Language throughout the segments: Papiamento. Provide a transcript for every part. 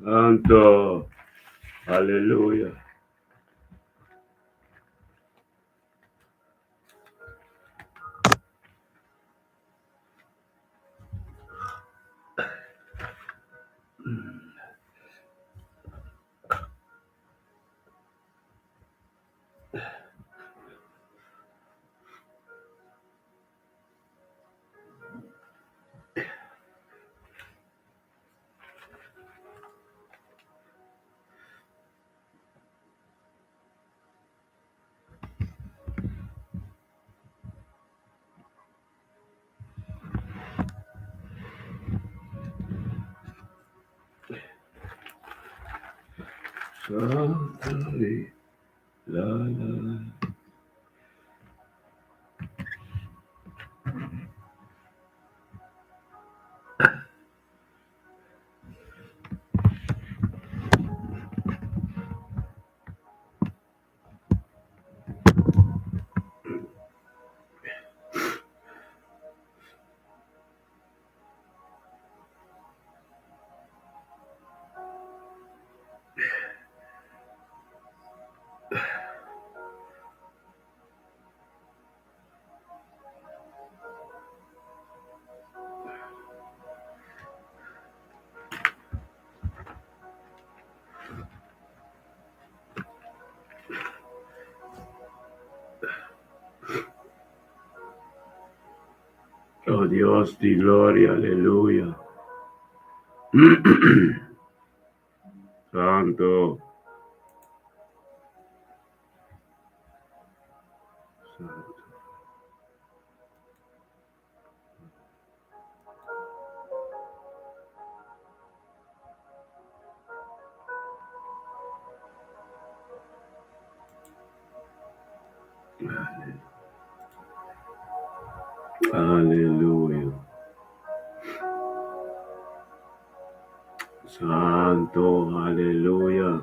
Santo, aleluya. Santo, la la. Oh Dios di gloria, aleluya. Santo. Santo. Aleluya. Santo, aleluya.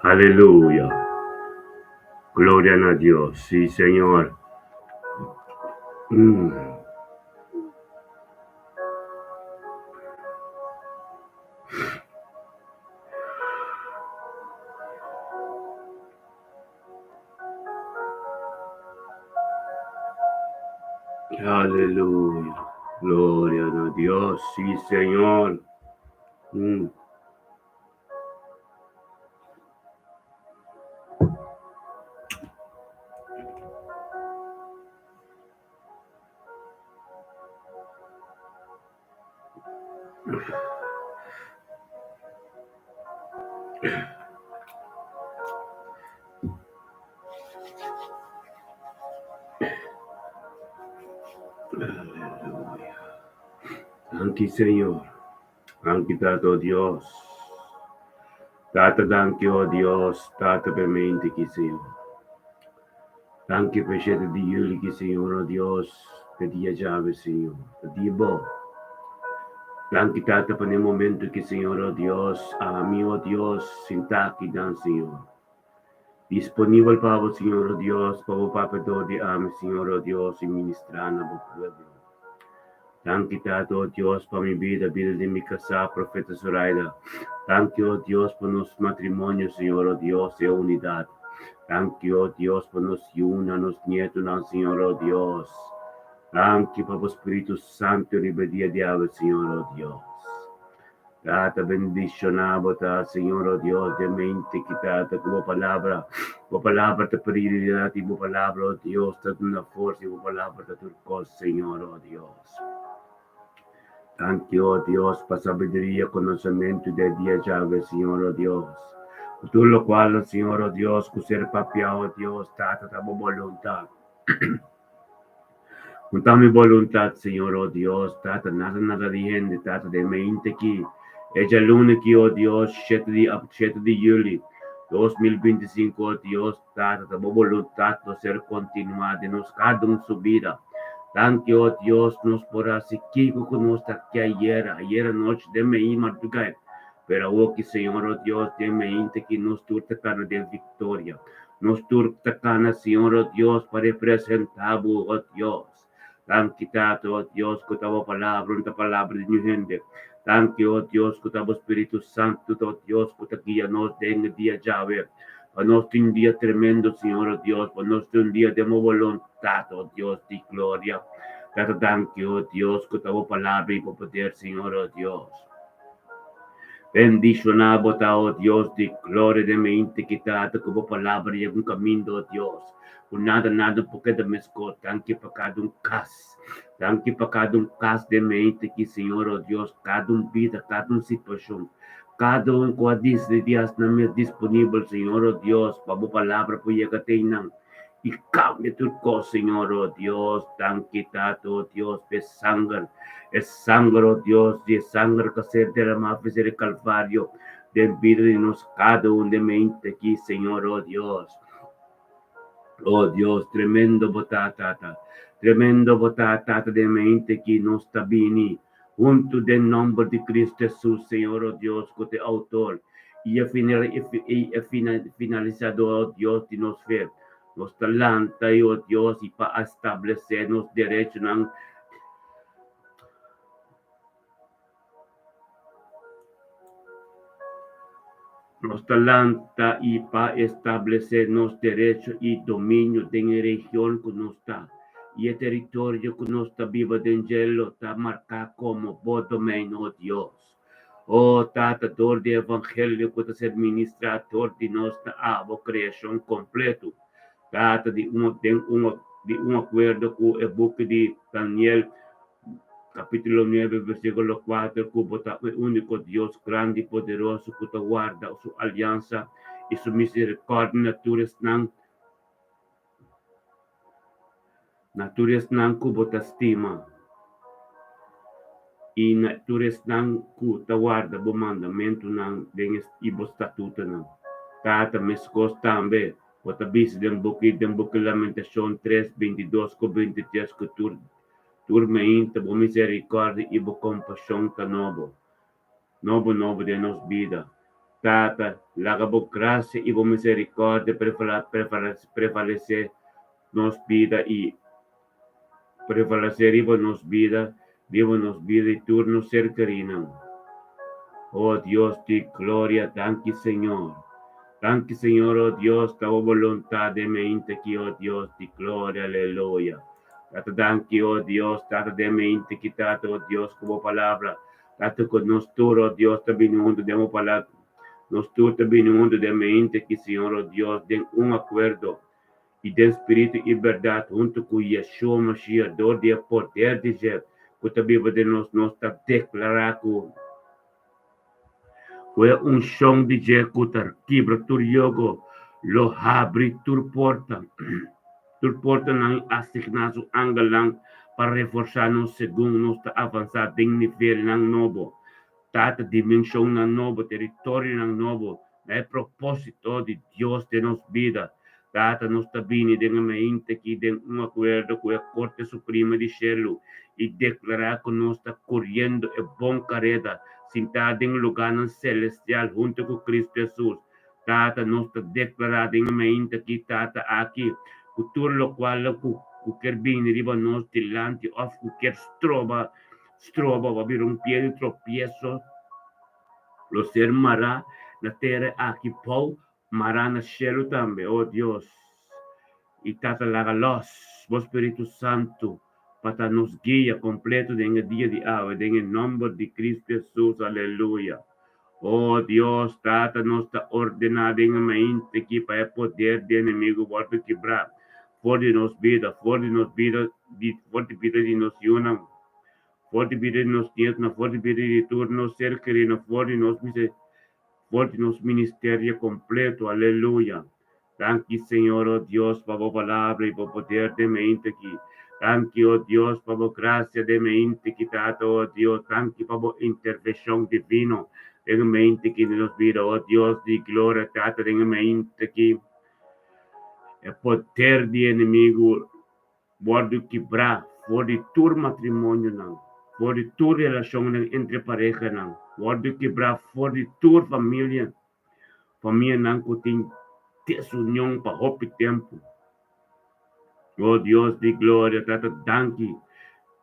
Aleluya. Gloria na Dios. Sí, Señor. Aleluya. Gloria na Dios. Sí, Señor. Aleluya. Danki Señor. Danki Tata o Dios. Tata danki o Dios. Tata pe mente ki Señor. Danki pa e shete di juli ki Señor o Dios ta dia djawe Señor. Ta di bo. Danki Tata pa ne momento ki Señor o Dios ami o Dios sinta aki dan Señor. Disponibel pa bo Señor o Dios pa bo papia dor di ami Señor o Dios y ministra na bo pueblo. Danki Tata o Dios pa mi bida, bida di mi kasá Profeta Zoraida. Danki o Dios pa nos matrimonio Señor o Dios e unidat. Danki o Dios pa nos yunan, nos nietonan Señor o Dios. Danki pa bo Spiritu Santu riba e dia di awe Señor o Dios. Tata bendiciona bo ta Señor o Dios den mente ki Tata cu bo palabra bo palabra ta prioridad y bo palabra o Dios ta duna forsa y bo palabra ta tur cos Señor o Dios Danki o Dios pa sabiduria conocemento den dia djawe Señor o Dios cu tur locual Señor o Dios cu ser papia o Dios Tata ta bo boluntad. No ta mi boluntat, Señor, o Dios, Tata, nada nada di hende, Tata, den mente ki e djaluna ki, o Dios, shete di shete di juli, 2025, o Dios, Tata, ta bo boluntat lo ser kontinuá den nos kada un su bida. Danki, o Dios, nos por hasi kiko ku nos ta ke ayera, ayera nochi den mei mardugá, pero awoki, Señor, o Dios, den mente ki nos tur ta kana den viktoria. Nos tur ta kana, Señor, o Dios, pa representá Bo, o Dios. Danki, Tata, o Dios, ku ta Bo Palabra no ta palabra di niun hende. Danki, o Dios, ku ta Bo Spiritu Santu, o Dios, ku ta guia nos den e dia djawe. Pa nos tin un dia tremendo, Señor, o Dios, pa nos tin un dia den Bo boluntat, o Dios di gloria. Tata, danki, o Dios, ku ta Bo Palabra i Bo poder, Señor, o Dios. Bendishoná bo ta, o Dios di gloria, den mente ki ta ata ku bo palabra yega un kaminda, o Dios, ku nada nada por keda meskos. Danki pa kada un kas. Danki pa kada un kas den mente ki, Señor, o Dios, kada un bida, kada un situashon, kada un ku a disidí hasi nan mes disponibel, Señor, o Dios, pa bo palabra por yega te einan. I kambia tur kos, Señor, o Dios. Danki, Tata, o Dios, pa e sanger, e sanger, o Dios, di e sanger ku a ser deramá for di Kalvario den bida di nos kada un den mente aki, Señor, o Dios. O Dios, tremendo bo ta, Tata. Tremendo bo ta, Tata, den mente aki nos ta bini huntu den nomber di Cristo Jesus, Señor, o Dios, ku ta e outor i e finalisador, o Dios, di nos fe. Nos ta lanta, o Dios, i pa establesé nos derechonan. Nos ta lanta i pa establesé nos derecho i dominio den e region ku nos ta, i e teritorio ku nos ta biba den dje lo ta marká komo Bo domein, o Dios. O Tata, dor di e evangelio ku ta ser ministrá dor di nos na abo kreashon kompletu, Tata, di un den un di un akuerdo ku e buki di Daniel, Capítulo nuebe, versículo kuater, Ku bo ta e úniko Dios grandi i poderoso ku ta warda su aliansa i su miserikòrdia na tur esnan na tur esnan ku bo ta stima i na tur esnan ku ta warda bo mandamentunan den i bo statutonan. Tata, meskos tambe bo ta bisa den buki den buki Lamentashon tres, 22 ku 23 ku tur Tur mainta bo miserikòrdia i bo kompashon ta nobo, nobo nobo den nos bida. Tata, laga bo grasia i bo miserikòrdia prevalesé nos bida i prevalesé riba nos bida, riba nos bida i tur nos ser kerínan. O Dios di gloria, danki Señor. Danki Señor, o Dios, ta bo boluntat den mente aki, o Dios di gloria, aleluya. Tata, danki, o Dios, Tata, den mente aki, Tata, o Dios, ku bo palabra Tata ku nos tur, o Dios, ta bini huntu den bo palabra. Nos tur ta bini huntu den mente aki, Señor, o Dios, den un akuerdo i den spiritu i bèrdat, huntu ku Yeshua Mashiach, dor di e poder di dje ku ta biba den nos, nos ta deklará ku ku e unshon di dje ku ta kibra tur yogo lo habri tur porta, tur portanan i asigná su angelnan pa reforsá nos segun nos ta avansá den nivelnan nobo, Tata, dimenshonnan nobo, teritorionan nobo na e propósito di Dios den nos bida. Tata, nos ta bini den e mainta aki den un akuerdo ku e Korte Suprema di Shelu i deklará ku nos ta koriendo e bon kareda, sintá den lugánan selestial huntu ku Kristu Hesus. Tata, nos ta deklará den e mainta aki, Tata, aki, ku tur lokual ku ku kier bini riba nos dilanti òf ku kier stroba, stroba òf a bira un pie di tropieso, lo ser mará na tera aki bou Mará na shelu tambe, o Dios, i Tata laga lòs Bo Spiritu Santu pa ta nos guia kompleto den e dia di awe, den e nòmber di Kristu Hesus, aleluya. O Dios, Tata, nos ta ordená den e mainta aki pa e poder di enemigu wòrdu kibrá for di nos bida, for di nos bida, for di bida di nos yunan, for di bida di nos nietunan, for di bida di tur nos ser kerinan, for di nos For di nos ministerio completo, aleluya. Danki Señor, oh Dios, pa bo palabra y bo poder den mente aki. Danki, oh Dios, pa bo gracia den mente aki, Tata, oh Dios. Danki pa bo intervencion divino den mente aki den nos bida, oh Dios di gloria, Tata, den mente aki. E poder di enemigo Wòrdu kibrá for di tur matrimonionan, for di tur relashonnan entre parehanan, wòrdu kibrá for di tur familia, famianan ku tin desunion pa hopi tempu. O Dios di gloria, Tata, danki,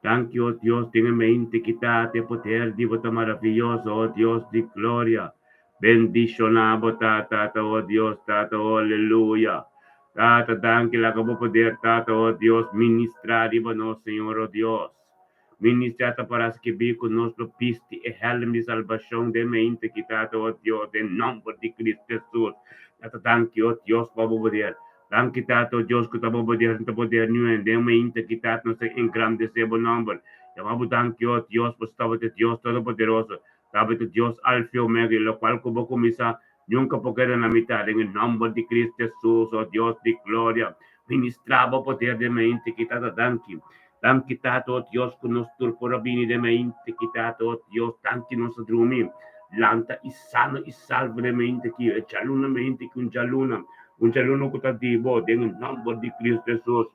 danki, o Dios, den e mente ki ta e poder di bo ta maraviyoso, o Dios di gloria. Bendishoná bo ta, Tata, o Dios, Tata, o aleluya. Tata, danki, laga bo poder, Tata, o Dios, ministrá riba nos, Señor, o Dios. Ministrá ta para skibí ku nos lo bisti e hèlm di salbashon den mente ki, Tata, o Dios, den nòmber di Cristo Hesus. Tata, danki, o Dios, pa bo poder. Danki, Tata, o Dios, ku ta bo poder, no ta poder niun hende. Den mente ki, Tata, nos ta engrandesé bo nòmber. Yama bo danki, o Dios, pasobra tabata Dios Todopoderoso. Tabata Dios Alfa i Omega, i lokual ku bo kuminsá nunka por keda na mitá. Den e nòmber di Kristu Hesus, o Dios di gloria, ministrá bo poder den mente ki Tata. Danki. Danki, Tata, o Dios, ku nos tur por a bini den mente ki Tata, o Dios. Danki nos a drumi, lanta i sano i salvo den mente ki e djaluna mente ki un djaluna, un djaluna ku ta di bo, den e nòmber di Kristu Hesus.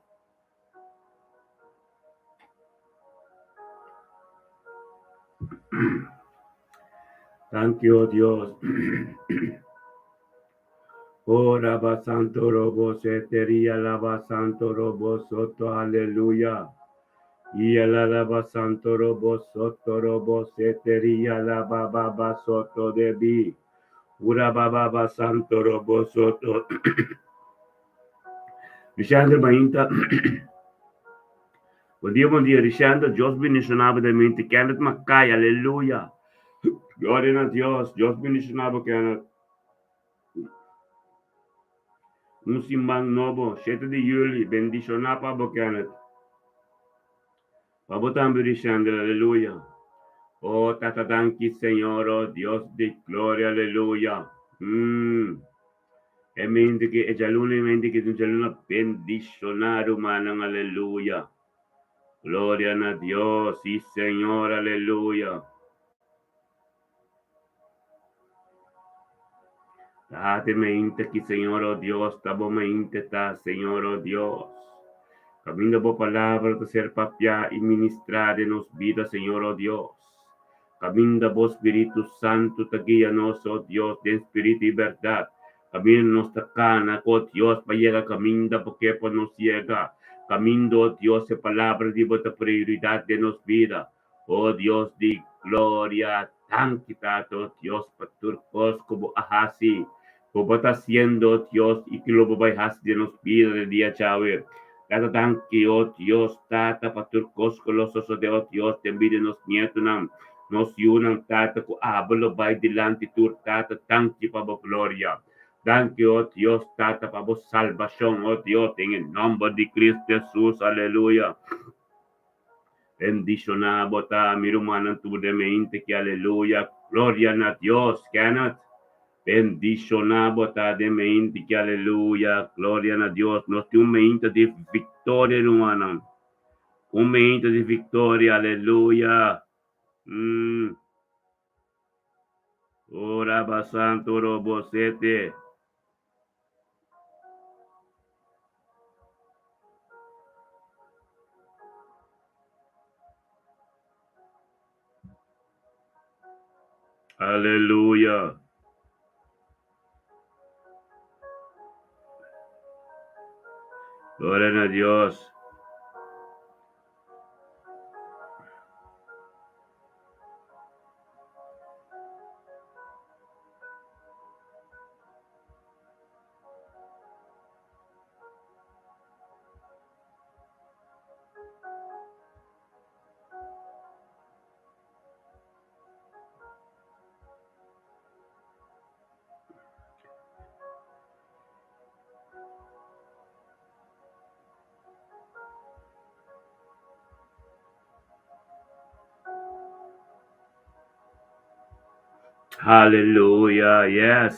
Danki, o Dios. O Raba Santo Robo Seteria Laba Santo Robo Soto Aleluya. Y la Laba Santo Robo Soto Robo Seteria Laba Baba Soto Debi. Ura Baba Baba Santo Robo Soto. Richandra Mainta. Bon dia, bon dia, Richandra. Dios bendiciona bo den mente. Kenneth Mackay, aleluya. Gloria na Dios. Dios bendiciona bo, Kenneth. Un siman nobo, 7 di juli. Bendiciona pa bo, Kenneth. Pa bo tambe, Richandra, aleluya. Oh, Tata, danki, Señor, oh, Dios di gloria, aleluya. Mm. E mente ki e djaluna e mente ki ta un djaluna bendishoná rumannan aleluya gloria na Dios si Señor aleluya Tata e mente ki Señor oh Dios ta bo mente ta Señor oh Dios kaminda bo palabra ta ser papiá i ministrá den nos bida Señor oh Dios. Kaminda bo Spiritu Santu ta guia nos, o Dios, den spiritu i bèrdat. Kaminda nos ta kana ku, o Dios, pa yega kaminda bo ke pa nos yega. Kaminda, o Dios, e Palabra di bo ta prioridat den nos bida. O Dios di gloria, danki Tata, o Dios, pa tur kos ku bo a hasi, ku bo ta hasiendo, o Dios, i ku lo bo bai hasi den nos bida den dia djawe. Tata, danki, o Dios, Tata, pa tur kos ku lo sosodé, o Dios, den bida di nos nietunan, nos yunan, Tata, ku abo lo bai dilanti tur, Tata, danki pa bo gloria. Danki, o Dios, Tata, pa bo salbashon, o Dios, den e nòmber di Cristo Jesus, aleluya. Bendishoná bo ta, mi rumannan tur den mente ki, aleluya, gloria na Dios, Kenneth. Bendishoná bo ta den mente ki, aleluya, gloria na Dios. Nos tin un mente di viktoria, rumannan. Un mente di viktoria, aleluya. Mm. Ora ba santo robo sete. Aleluya. Gloria na Dios. Hallelujah, yes.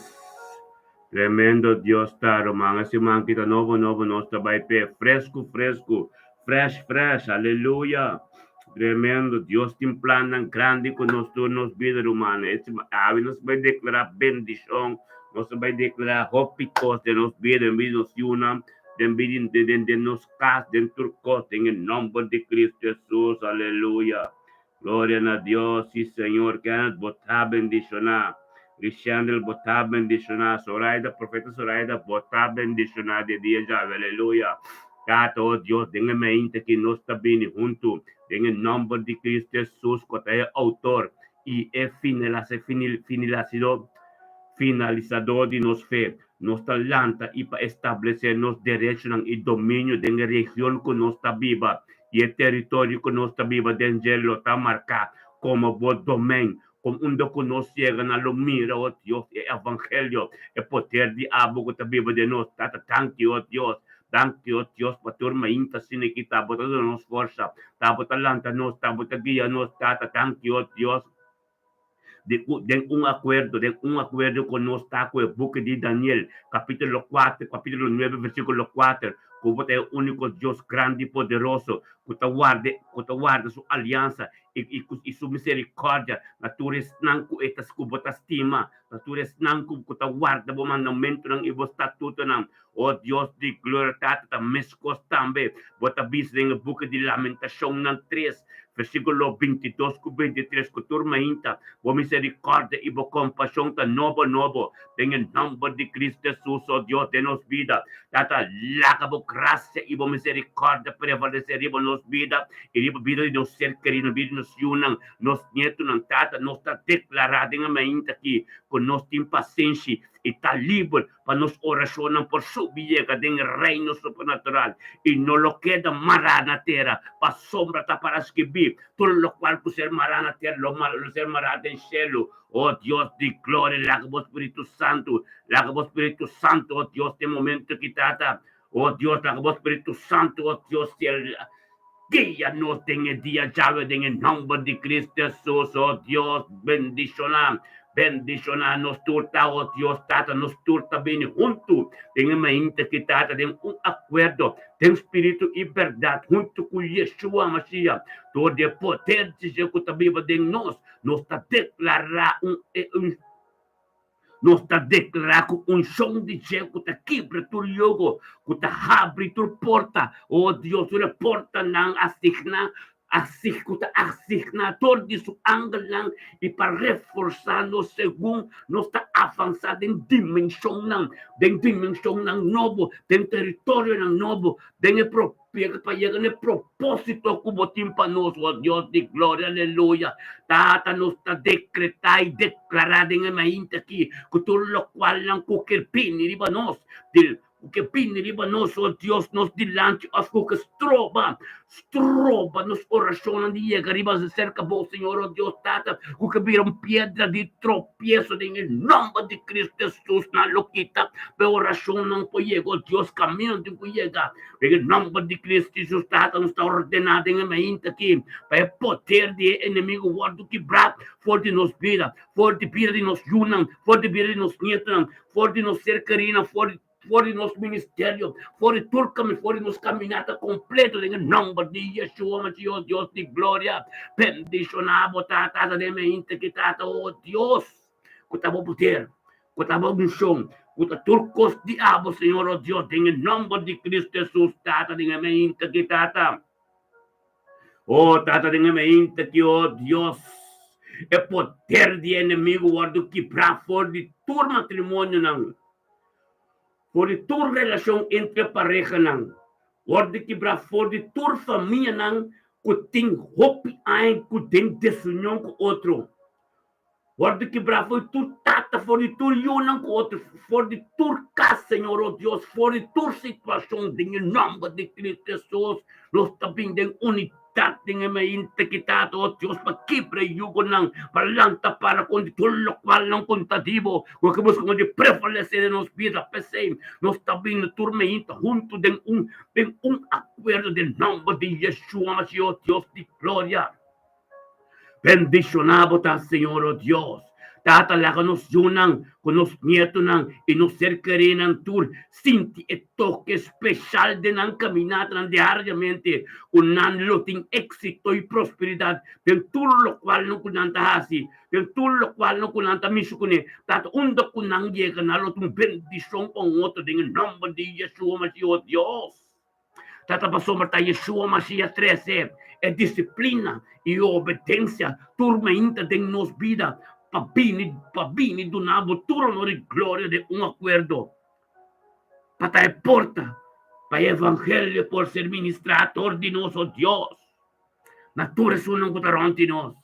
Tremendo Dios ta, ruman. E siman aki ta nobo nobo nos ta bai p'e. Fresku fresku, fresh fresh, aleluya. Tremendo, Dios tin plannan grandi ku nos tur nos bida, ruman. E siman awe nos bai deklará bendishon, nos ta bai deklará hopi kos den nos bida, den bida di nos yunan, den bida di den den nos kas, den tur kos, den e nòmber di Kristu Hesus, aleluya. Gloria na Dios, sí Señor, Kenneth bo ta bendishoná, Rishendel bo ta bendishoná, Zoraida, Profeta Zoraida bo ta bendishoná di dia djawe, aleluya. Tata, oh Dios, den e mainta ki nos ta bini huntu, den e nòmber di Cristo Jesus, ku ta e outor i e finalisadó di nos fe, nos ta lanta i pa establesé nos derechonan i dominio den e region ku nos ta biba i e teritorio ku nos ta biba den dje lo ta marká komo bo domen, kon unda ku nos yega nan lo mira, o Dios, e evangelio, e poder di abo ku ta biba den nos. Tata, danki, o Dios, danki, o Dios, pa tur mainta asina ki ta bo ta duna nos forsa, ta bo ta lanta nos, ta bo ta guia nos, Tata, danki, o Dios. Di ku den un akuerdo, den un akuerdo ku nos ta ku e buki di Daniel, kapítulo kuater, kapítulo nuebe, versíkulo kuater, ku bo ta e úniko Dios grandi i poderoso ku ta warda, ku ta warda su aliansa i, i, i su miserikòrdia na tur esnan ku e ta, ku bo ta stima, na tur esnan ku, ku ta warda bo mandamentunan i bo statutonan. O Dios di gloria, Tata, ta meskos tambe bo ta bisa den e buki di Lamentashonnan tres, Versíkulo bintidos ku bintitres, Ku tur mainta, bo miserikòrdia i bo kompashon ta nobo nobo, den e nòmber di Kristu Hesus, o Dios, den nos bida. Tata, laga bo grasia i bo miserikòrdia prevalesé riba nos bida i riba bida di nos ser kerí, na bida di nos yunan, nos nietunan. Tata, nos ta deklará den e mainta akí ku nos tin pasenshi i ta liber pa nos orashonnan por subi yega den e reino supernatural i no lo keda mará na tera, pasobra ta para skibí, Tur lokual ku ser mará na tera lo lo ser mará den shelu. O Dios di gloria, laga bo Spiritu Santu, laga bo Spiritu Santu, o Dios, den momento aki, Tata, o Dios, laga bo Spiritu Santu, o Dios, guia nos den e dia djawe, den e nòmber di Cristo Hesus, o Dios, bendishoná, bendishoná nos tur ta, o Dios, Tata, nos tur ta bini huntu den e mainta ki, Tata, den un akuerdo, den spiritu i bèrdat, huntu ku Yeshua Mashiach, dor di e poder di dje ku ta biba den nos, nos ta deklará un, un. Nos ta deklará ku unshon di dje ku ta kibra tur yogo, ku ta habri tur porta. O Dios, tur e portanan asigná, Asig ku ta asigná dor di su angelnan i pa reforsá nos segun nos ta avansá den dimenshonnan, den dimenshonnan nobo, den teritorionan nobo, den e pa yega na e propósito ku bo tin pa nos, o Dios di gloria, aleluya. Tata, nos ta dekretá i deklará den e mainta aki ku tur lokualnan ku ker bini riba nos, di Ku ke bini riba nos, o Dios, nos dilanti òf ku ke stroba, stroba nos orashonnan di yega riba serka bo, Señor, o Dios Tata, ku ke bira un piedra di tropieso den e nòmber di Cristo Hesus, nan lo kita pa e orashonnan por yega, o Dios, kaminda nan tin ku yega. Den e nòmber di Cristo Hesus, Tata, nos ta ordená den e mainta aki pa e poder di e enemigu wòrdu kibrá for di nos bida, for di bida di nos yunan, for di bida di nos nietunan, for di nos ser kerinan, for di for di nos ministerio, for di tur kami, for di nos kaminata kompleto den e nòmber di Yeshua Mashiach, Dios di gloria. Bendishoná bo ta, Tata, den mente ki Tata, o Dios, ku ta bo poder, ku ta bo unshon, ku ta tur kos di abo, Señor, o Dios, den e nòmber di Cristo Hesus, Tata, den e mente ki Tata. O Tata den e mainta ki, o Dios, e poder di e enemigu wòrdu kibrá for di tur matrimonionan, for di tur relashon entre parehanan, wòrdu kibrá for di tur famianan ku tin hopi aña ku den desunion ku otro. Wòrdu kibrá for di tur tata, for di tur yunan ku otro, for di tur kas, Señor, o Dios, for di tur situashon, den e nòmber di Cristo Hesus, nos ta bin den unidat den e mainta ki Tata, o Dios, pa kibra e yugonan, pa lanta para kontra tur lokualnan ku ta di Bo, ku ke buska di prevalesé den nos bida. P'esei, nos ta bin na tur mainta huntu den un, den un akuerdo den nòmber di Yeshua Mashiach, o Dios di gloria. Bendishoná bo ta, Señor, o Dios. Tata, laga nos yunan ku nos nietonan i nos ser kerínan tur sinti e toke speshal den nan kaminatanan diariamente, ku nan lo tin éksito i prosperidat den tur lokualnan ku nan ta hasi, den tur lokualnan ku nan ta mishi kuné. Tata, unda ku nan yega, nan lo tin un bendishon pa un otro den e nòmber di Yeshua Mashiach, o Dios. Tata pasobra ta Yeshua Mashiach trese e disiplina i obedensia tur mainta den nos bida pa bini pa bini duna bo tur honor i gloria den un akuerdo pa ta e porta pa e evangelio por ser ministrá tor di nos, o Dios, na tur esunnan ku ta rònt di nos.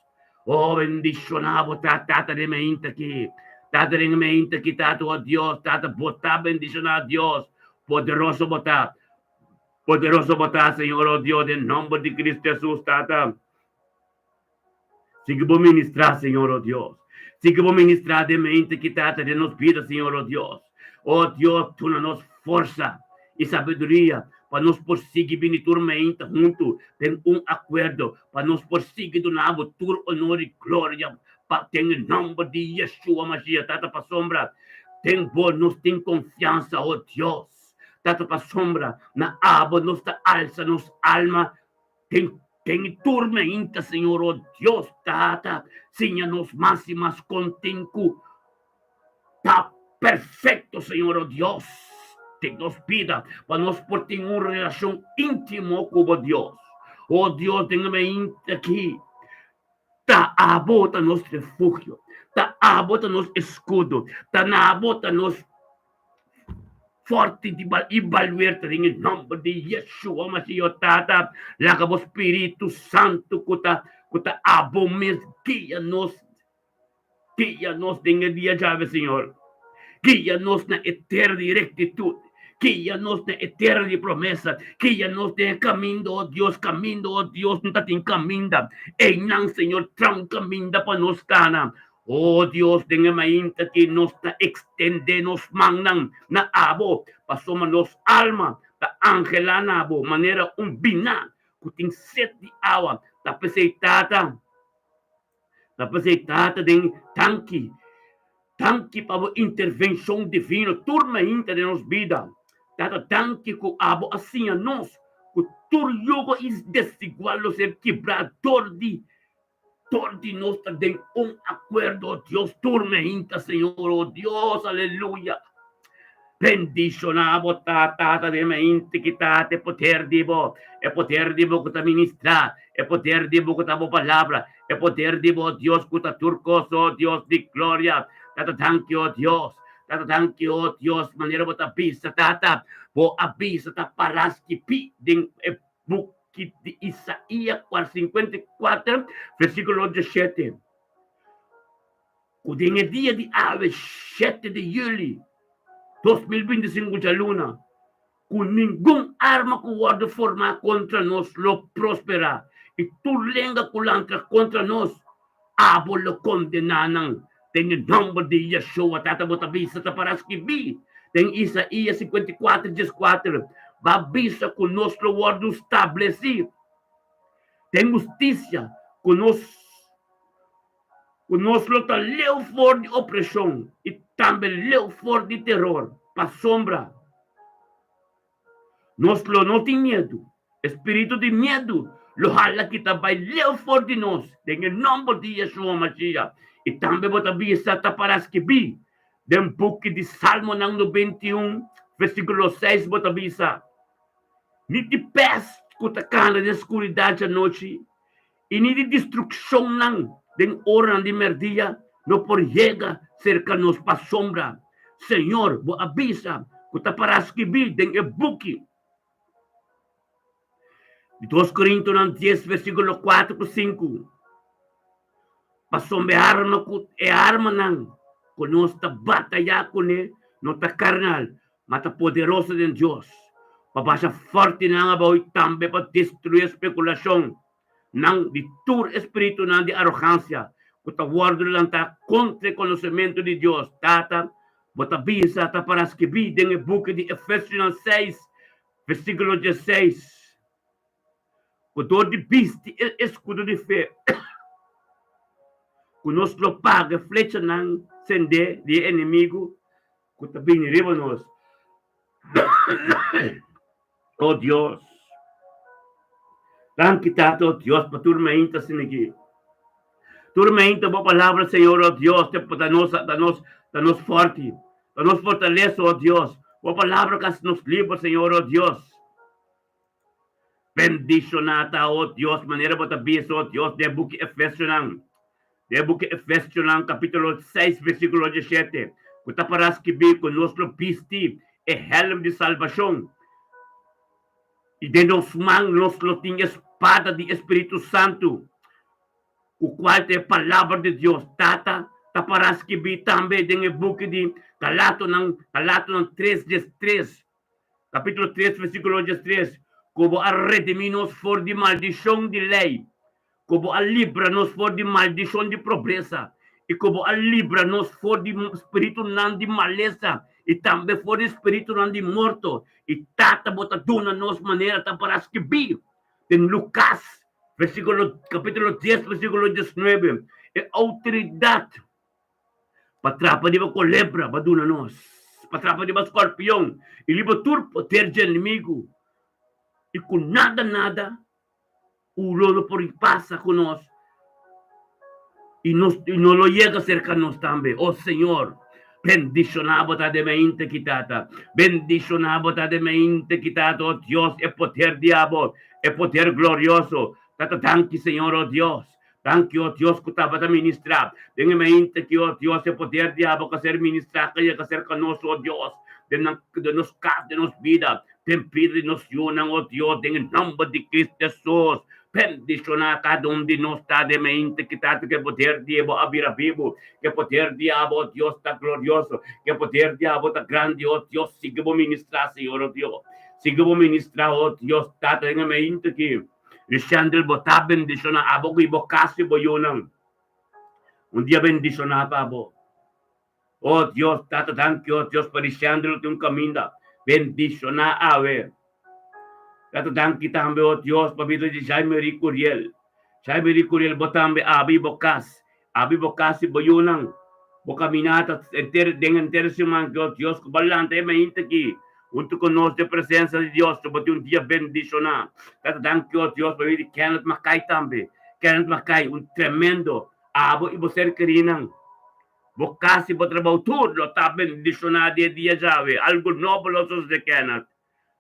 O bendishoná bo ta, Tata den mainta aki. Tata den mainta aki, Tata, o Dios, Tata, bo ta bendishoná, Dios. Poderoso bo ta. Poderoso bo ta, Señor, o Dios, den nomber di Cristo Jesus, Tata. Sigui bo ministrá, Señor, o Dios. Sigui bo ministrá den mainta aki, Tata, den nos bida, Señor, o Dios. O Dios, duna nos forsa i sabiduria pa nos por sigui bini tur mainta huntu den un akuerdo, pa nos por sigui duna bo tur onor i gloria pa den e nòmber di Yeshua Mashiach. Tata, pasobra den bo nos tin konfiansa, o Dios. Tata, pasobra na abo nos ta alsa nos alma den den e tur mainta, Señor, o Dios. Tata, siña nos mas i mas kon tin ku Ta perfecto, Señor, oh Dios, den nos bida, pa nos por tin un relacion intimo cu bo, Dios. Oh Dios, den e mainta aki, ta abo ta nos refugio, ta abo ta nos escudo, ta na abo ta nos forte di i baluerte den e nomber di Yeshua Mashiach, Tata, laga bo Spiritu Santo cu ta cu ta abo mes guia nos. Guia nos den e dia djawe, Señor. Guia nos na e tera di rectitud. Guia nos na e tera di promesa. Guia nos den e caminda, oh Dios, caminda, oh Dios, no ta tin caminda. Einan, Señor, traha un caminda pa nos cana. Oh Dios, den e mainta aki nos ta extende nos mannan na Abo, pasobra nos alma ta angelá na Bo manera un biná cu tin sed di awa. Ta p'esei, Tata, Ta p'esei Tata den danki, danki pa bo intervenshon divino tur mainta den nos bida. Tata danki ku abo a siña nos ku tur yugo i desigual lo ser kibrá dor di dor di nos ta den un akuerdo, oh Dios, tur mainta Señor, oh Dios, aleluya. Bendishoná bo ta, Tata, den mente ki ta e poder di bo, e poder di bo ku ta ministrá, e poder di bo ku ta bo palabra, e poder di bo, Dios, ku ta tur kos, o Dios di gloria. Tata, danki, o Dios. Tata, danki, o Dios, manera bo ta bisa, Tata, bo a bisa ta pará skibí den e buki di Isaías 54, versíkulo 17. Ku den e dia di awe shete di yuli 2025 djaluna, ku ningun arma ku wòrdu formá kontra nos lo prosperá, i tur lenga ku lantra kontra nos, abo lo kondená nan den e nòmber di Yeshua. Tata, bo ta bisa ta para skibí den Isaías 54 dieskuater, Bo a bisa ku nos lo wòrdu stablesí den hustisia, ku nos. Ku nos lo ta leu for di opreshon i tambe leu for di teror, pasobra nos lo no tin miedu. E spiritu di miedu lo hala kita bai leu for di nos den e nòmber di Yeshua Mashiach. I tambe bo ta bisa ta para skibí den buki di Salmonan 91 versíkulo 6 bo ta bisa, Ni di pèst ku ta kana den skuridat djanochi, I ni di destrukshonnan den oranan di mèrdia no por yega serka nos pasobra Señor bo a bisa ku ta pará skibí den e buki di Dos Korintonan dies versíkulo kuater ku sinku, Pasobra e arma ku e armanan ku nos ta batayá kuné no ta karnal, ma ta poderoso den Dios pa basha fòrtinan abou i tambe pa destruí e spekulashon nan di tur e spiritunan di arogansia ku ta wòrdu lantá kontra e konosementu di Dios. Tata, bo ta bisa ta para skibí den e buki di Efesionan seis, versíkulo diesseis, ku dor di bisti e eskudo di fe, ku nos lo paga e flechanan sendé di e enemigu ku ta bini riba nos. O Dios, danki Tata, o Dios, pa tur mainta asina aki. Tur mainta bo palabra, Señor, o Dios, te ta nos, ta nos, ta nos forti, ta nos fortalesa, o Dios. Bo palabra ka hasi nos liber, Señor, o Dios. Bendishoná ta, o Dios, manera bo ta bisa, o Dios, den e buki Efesionan, den e buki Efesionan, kapítulo 6, versíkulo 17, ku ta pará skibí ku nos lo bisti e hèlm di salbashon, i den nos man nos lo tin e spada di e Spiritu Santu, ku kual ta e Palabra di Dios. Tata ta pará skibí tambe den e buki di Galatonan, Galatonan 3, 13. Capítulo 3, versículo 13, Ku bo a redimí nos for di maldishon di lei, ku bo a libra nos for di maldishon di pobresa, i ku bo a libra nos for di spiritunan di malesa i tambe for di spiritunan di morto, i Tata bo ta duna nos manera ta para skibí den Lukas, versículo, capítulo 10, versículo 19, e outoridat Pa trapa riba kolebra bo a duna nos, pa trapa riba skorpion i riba tur poder dje enemigu, i ku nada nada u lo no por pasa ku nos i nos i no lo yega serka nos tambe. O Señor, bendishoná bo ta den mente ki Tata, bendishoná bo ta den mente ki Tata, o Dios, e poder di abo, e poder glorioso. Tata, danki Señor, o Dios. Danki, o Dios, ku tabata ministrá den e mainta aki, o Dios, e poder di abo ku a ser ministrá ka yega serka nos, o Dios, den nan, den nos kas, den nos bida, den bida di nos yunan, o Dios, den e nòmber di Cristo Jesus. Bendishoná kada un di nos ta den e mainta aki, Tata, ku e poder di abo a bira bibu, ku e poder di abo, o Dios, ta glorioso, ku e poder di abo ta grandi, o Dios, sigui bo ministrá, Señor, o Dios, sigui bo ministrá, o Dios, Tata, den e mainta aki. Lishandel bo ta bendiciona abo cu bo cas y bo yunan. Un dia bendiciona pa bo. Oh Dios tata danki oh Dios pa Lishandel tin un caminda bendiciona awe. Tata danki tambe oh Dios pa bida di Jaime Ri Curiel. Jaime Ri Curiel bo tambe abo y bo cas Abi bo kasi bo yunan, bo kaminata enter den enter siman ku Dios ku bo lanta e mainta aki huntu ku nos den presensa di Dios ku bo tin un dia bendishoná. Ta ta danki o Dios pa bini di Kenneth Mackay tambe. Kenneth Mackay un tremendo abo i bo ser kerinan. Bo kas i bo trabou tur lo ta bendishoná di e dia djawe. Algu nobo lo sosodé, Kenneth.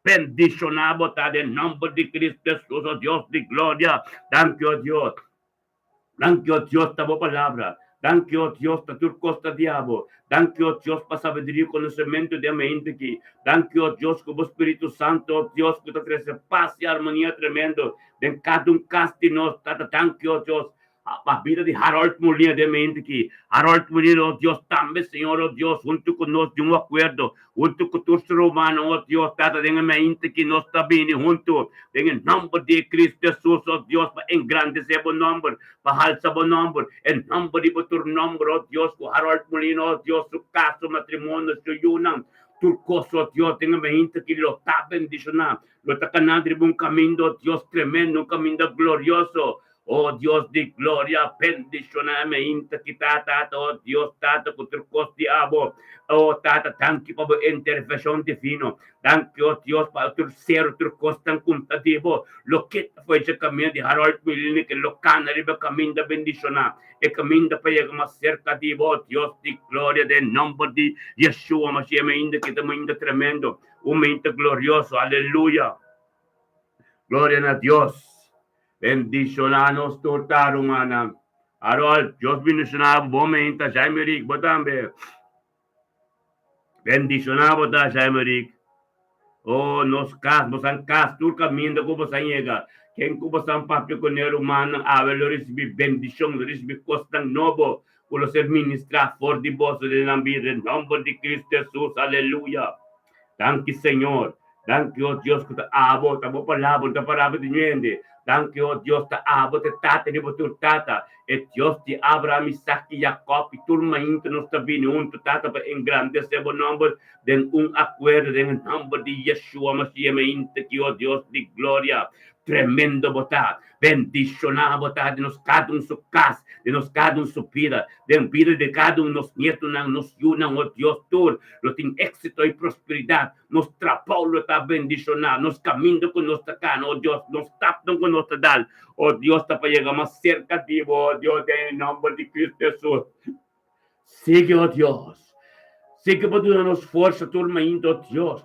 Bendishoná bo ta den nòmber di Cristo Hesus, o Dios di gloria. Danki, o Dios. Danki, o Dios, ta bo palabra. Danki, o Dios, ta tur kos ta di abo. Danki, o Dios, pa sabiduria i konosementu di e mente aki. Danki, o Dios, ku bo Spiritu Santu, o Dios, ku ta trese pas i armonia tremendo den kada un kas di nos. Tata, danki, o Dios, Pa bida di Harold Molina den mente ki Harold Molina, oh Dios, tambe, Señor, oh Dios, huntu ku nos di un akuerdo, huntu ku tur su rumannan, oh Dios, Tata, den e mente ki nos ta bini huntu den e nòmber di Cristo Jesus, oh Dios, pa engrandesé bo nòmber, pa halsa bo nòmber, e nòmber riba tur nòmber, oh Dios, ku Harold Molina, oh Dios, su kas, su matrimonio, su yunan, tur kos, oh Dios, den e mente ki lo ta bendishoná, lo ta kanando riba un kaminda, oh Dios, tremendo, un kaminda glorioso. O Dios di gloria, bendiciona e meinta ki ta, Tata, o Dios, Tata, cu tur cos di abo. O Tata, danki pa bo intervencion divino. Danki, o Dios, pa tur cero, tur cosnan cu ta di bo. Loke ta foi dje caminda di Harold Milnick, lo cana riba e caminda bendiciona, e caminda pa yega mas cerca di bo, o Dios di gloria, den nomber di Yeshua Mashiach, e meinta ki ta meinta tremendo, un meinta glorioso. Aleluya! Gloria na Dios! Bendishoná nos tur ta, rumannan. Harold, Dios bendishoná bo bon meinta. Jaime Rick, bo tambe. Bendishoná bo ta, Jaime Rick. Oh, nos kas, bosan kas, tur kaminda ku bosan yega. Ken ku bosan papia kuné, rumannan, awe lo risibí bendishon, lo risibí kosnan nobo ku lo ser ministrá for di boso den nan bida, den nòmber di Kristu Hesus. Aleluya! Danki, Señor. Danki, o Dios, ku ta abo, ta bo palabra, no ta palabra di hende. Danki, o Dios, ta abo ta e Tata di bo tur tata, e Dios di Abraham, Isaac i Jacob, i tur mainta nos ta bini huntu, Tata, pa engrandesé bo nòmber den un akuerdo, den e nòmber di Yeshua Mashiach mainta ki, o Dios di gloria. Tremendo bo ta! Bendishoná bo ta den nos kada un su kas, den nos kada un su bida, den bida di kada un nos nietonan, nos yunan, o Dios, tur lo tin éksito i prosperidat. Nos trabou lo ta bendishoná, nos kaminda ku nos ta kana, o Dios, nos stapnan ku nos ta dal, o Dios, ta pa yega mas serka di bo, o Dios, den e nòmber di Kristu Hesus. Sigui, o Dios, sigui pa duna nos forsa tur mainta, o Dios.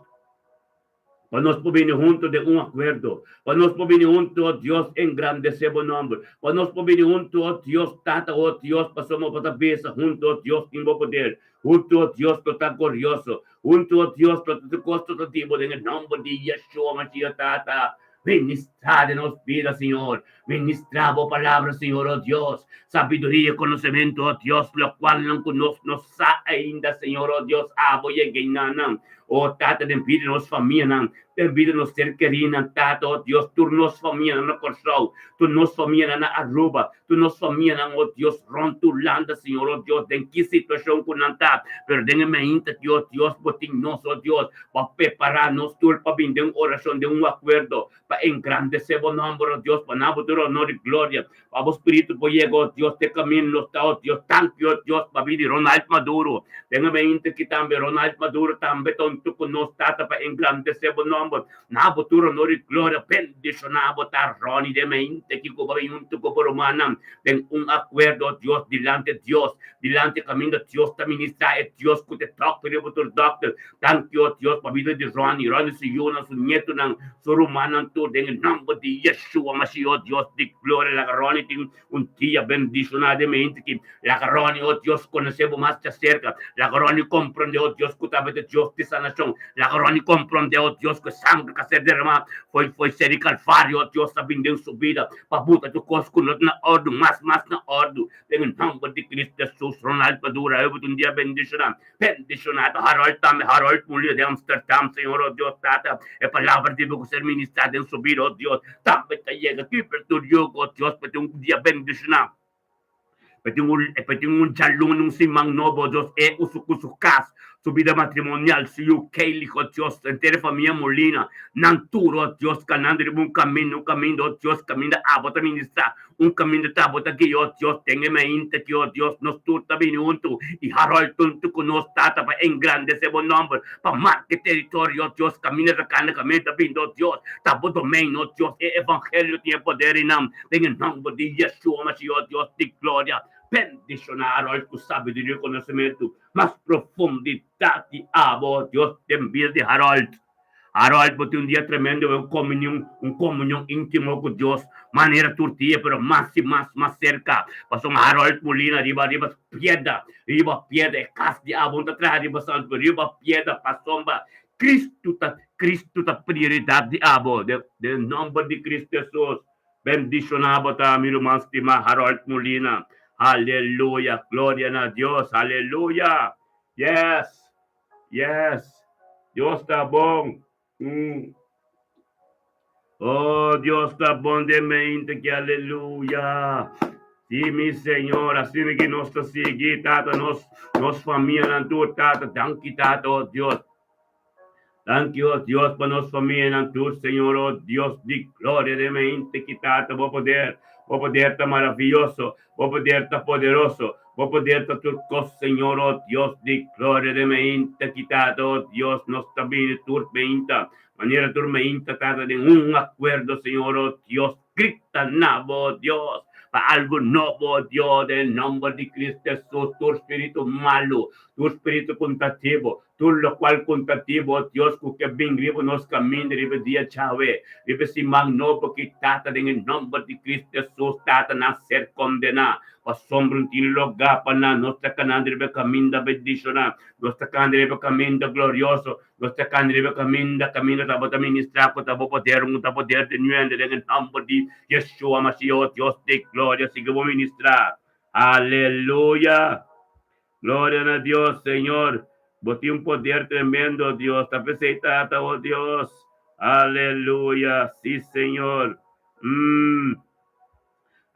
Pa nos por bini huntu den un akuerdo. Pa nos por bini huntu, o Dios, engrandesé bo nòmber. Pa nos por bini huntu, o Dios, Tata, o Dios, pasobra bo ta besa huntu, o Dios, tin bo poder. Huntu, o Dios, lo ta glorioso. Huntu, o Dios, lo ta tur kos lo ta di bo den e nòmber di Yeshua Mashiach, Tata. Ministrá den nos bida, Señor. Ministrá bo palabra, Señor, o Dios. Sabiduria i konosementu, o Dios, lokualnan ku nos no sa ainda, Señor, o Dios, abo yega i na nan. O Tata, den bida di nos famianan, den bida di nos ser kerinan, Tata, o Dios, tur nos famianan na Kòrsou, tur nos famianan na Aruba, tur nos famianan, o Dios, rònt Hulanda, Señor, o Dios, den ki situashon ku nan ta, pero den e mainta aki, o Dios, bo tin nos, o Dios, bo a prepará nos tur pa bin den orashon, den un akuerdo, pa engrandesé bo nòmber, o Dios, pa na bo tur honor i gloria. Pa bo spiritu por yega, o Dios, te kaminda nos ta, o Dios. Danki, o Dios, pa bida di Ronald Maduro. Den e mente aki tambe, Ronald Maduro tambe ta huntu ku nos, Tata, pa engrandesé bo nòmber. Na bo tur honor i gloria. Bendishoná bo ta, Ronnie, den e mente aki ku bo a bin huntu ku bo rumannan den un akuerdo, o Dios, dilanti Dios, dilanti kaminda Dios ta ministrá, e Dios ku ta e dòkter riba tur dòkter. Danki, o Dios, pa bida di Ronnie, Ronnie su yunan, su nietunan, su rumannan tur, den e nòmber di Yeshua Mashiach, o Dios di gloria, laga Ronnie tin un dia bendishoná den mente ki. Laga Ronnie, o Dios, konosé bo mas djaserka. Laga Ronnie komprondé, o Dios, ku tabata Dios di sanashon. Laga Ronnie komprondé, o Dios, ku e sangre ku a ser derramá foi foi ser di Kalvario, o Dios, a bin den su bida pa buta tur kos ku no ta na òrdu mas mas na òrdu. Den e nòmber di Cristo Hesus, Ronald Padura, eu bo ta un dia bendishoná. Bendicionado Harold tambe, Harold Mulio de Amsterdam, Señor, oh Dios, Tata, e palabra di bo ku ser ministrá den su bida, oh Dios, tambe ta yega aki per tur yugo, oh Dios, pa tin un dia bendicioná, pa tin un, pa tin un djaluna, un siman nobo, oh Dios, e ku su, ku su kas, su bida matrimonial, su yu Kaylee, oh Dios, henter e famia Molina, nan tur, oh Dios, kanando riba un kaminda, un kaminda, oh Dios, kaminda abo ta ministrá. Un kaminda ta bo ta guia, oh Dios, den e mainta ki, oh Dios, nos tur ta bini huntu i Harold huntu ku nos, Tata, pa engrandesé bo nòmber, pa marka e teritorio, oh Dios, kaminda ta kana, kaminda ta binda, oh Dios, ta bo domein, oh Dios, e evangelio tin e poder i nan, den e nòmber di Yeshua Mashiach, oh Dios di gloria. Bendishoná Harold ku sabiduria i konosementu mas profundidat di abo, Dios, den bida di Harold. Harold, bo tin un dia tremendo, un komunion, un komunion íntimo ku Dios, manera tur dia, pero mas i mas, mas serka. Pasobra Harold Molina riba, riba piedra, riba piedra, e kas di abo no ta traha riba santu, pero riba piedra, pasobra Cristo ta, Cristo ta prioridat di abo. Den, den nòmber di Cristo Hesus, bendishoná bo ta, mi ruman stimá Harold Molina. Aleluya! Gloria na Dios! Aleluya! Yes! Yes! Dios ta bon! Mm. Oh, Dios ta bon den mente ki aleluya. Sí, mi Señor, asina ki nos ta sigui, Tata, nos, nos famianan tur, Tata, danki, Tata, oh Dios. Danki, oh Dios, pa nos famianan tur, Señor, oh Dios di gloria den mente ki, Tata, bo poder, bo poder ta maraviyoso, Bo poder ta poderoso, Bo poder ta tur kos, Señor, o Dios di gloria den meinta ki Tata, o Dios, nos ta bini tur meinta, manera tur meinta, Tata, den un akuerdo, Señor, o Dios, grita na Bo, o Dios, pa algu nobo, o Dios, den nomber di Cristo Jesus, tur spiritu malu, tur spiritu kuntativo, Tur lokual ku ta di bo, Dios, ku ke bin riba nos kaminda riba e dia djawe, riba e siman nobo ki Tata, den e nòmber di Kristu Hesus, Tata, nan ser kondená. Pasobra no tin lugá pa nan. Nos ta kanando riba e kaminda bendishoná. Nos ta kanda riba e kaminda glorioso. Nos ta kanda riba e kaminda, kaminda ta bo ta ministrá ku ta bo poder, ku ta poder di nuende, den e nòmber di Yeshua Mashiach, Dios di gloria, sigui bo ministrá. Aleluya! Gloria na Dios, Señor, Bo tin un poder tremendo, Dios, ta p'esei Tata, oh Dios, aleluya, si Señor, mm.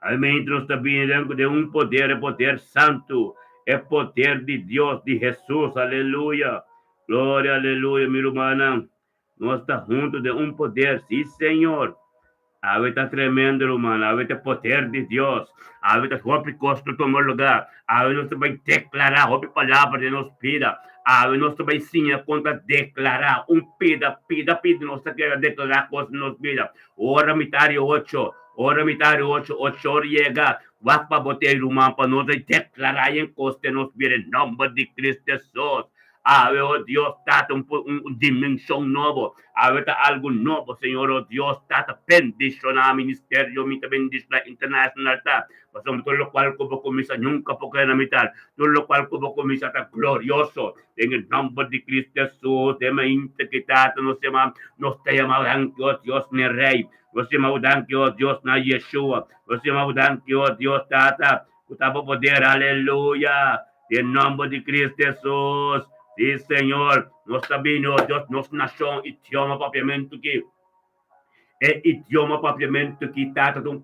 Almente nos ta bini den, den un poder, e poder santu, e poder di Dios, di Hesus, aleluya, gloria, aleluya, mi rumannan. Nos ta hunto den un poder, sí Señor. Awe ta tremendo ruman, awe ta poder di Dios, awe ta hopi kos ta tuma lugar, awe nos ta bai deklará hopi palabra den nos bida, awe nos ta bai siña kon ta deklará un pida, pida pida nos ta keda deklará kos den nos bida. Ora mitad di ocho, ora mitad di ocho, ocho or yega, wak pa bo tei ruman pa nos bai deklará yen kos den nos bida den nomber di Cristo Jesus. Awe, oh Dios Tata, un un dimension nobo. Awe ta algo nobo, Señor, oh Dios Tata, bendiciona ministerio, mi ta bendiciona international ta, pasobra tur locual cu bo cuminsa nunca por keda na mitad, tur locual cu bo cuminsa ta glorioso, den e nomber di Cristo Jesus, den mainta ki Tata nos yama, nos ta yama danki, oh Dios, mi Rey, nos yama bo danki, oh Dios, na Yeshua, nos yama bo danki, oh Dios Tata, cu ta bo poder, aleluya. Den nomber di Cristo Jesus, sí Señor, nos ta bini, oh Dios, nos nacion, idioma papiamento ki, e idioma papiamento ki Tata ta un,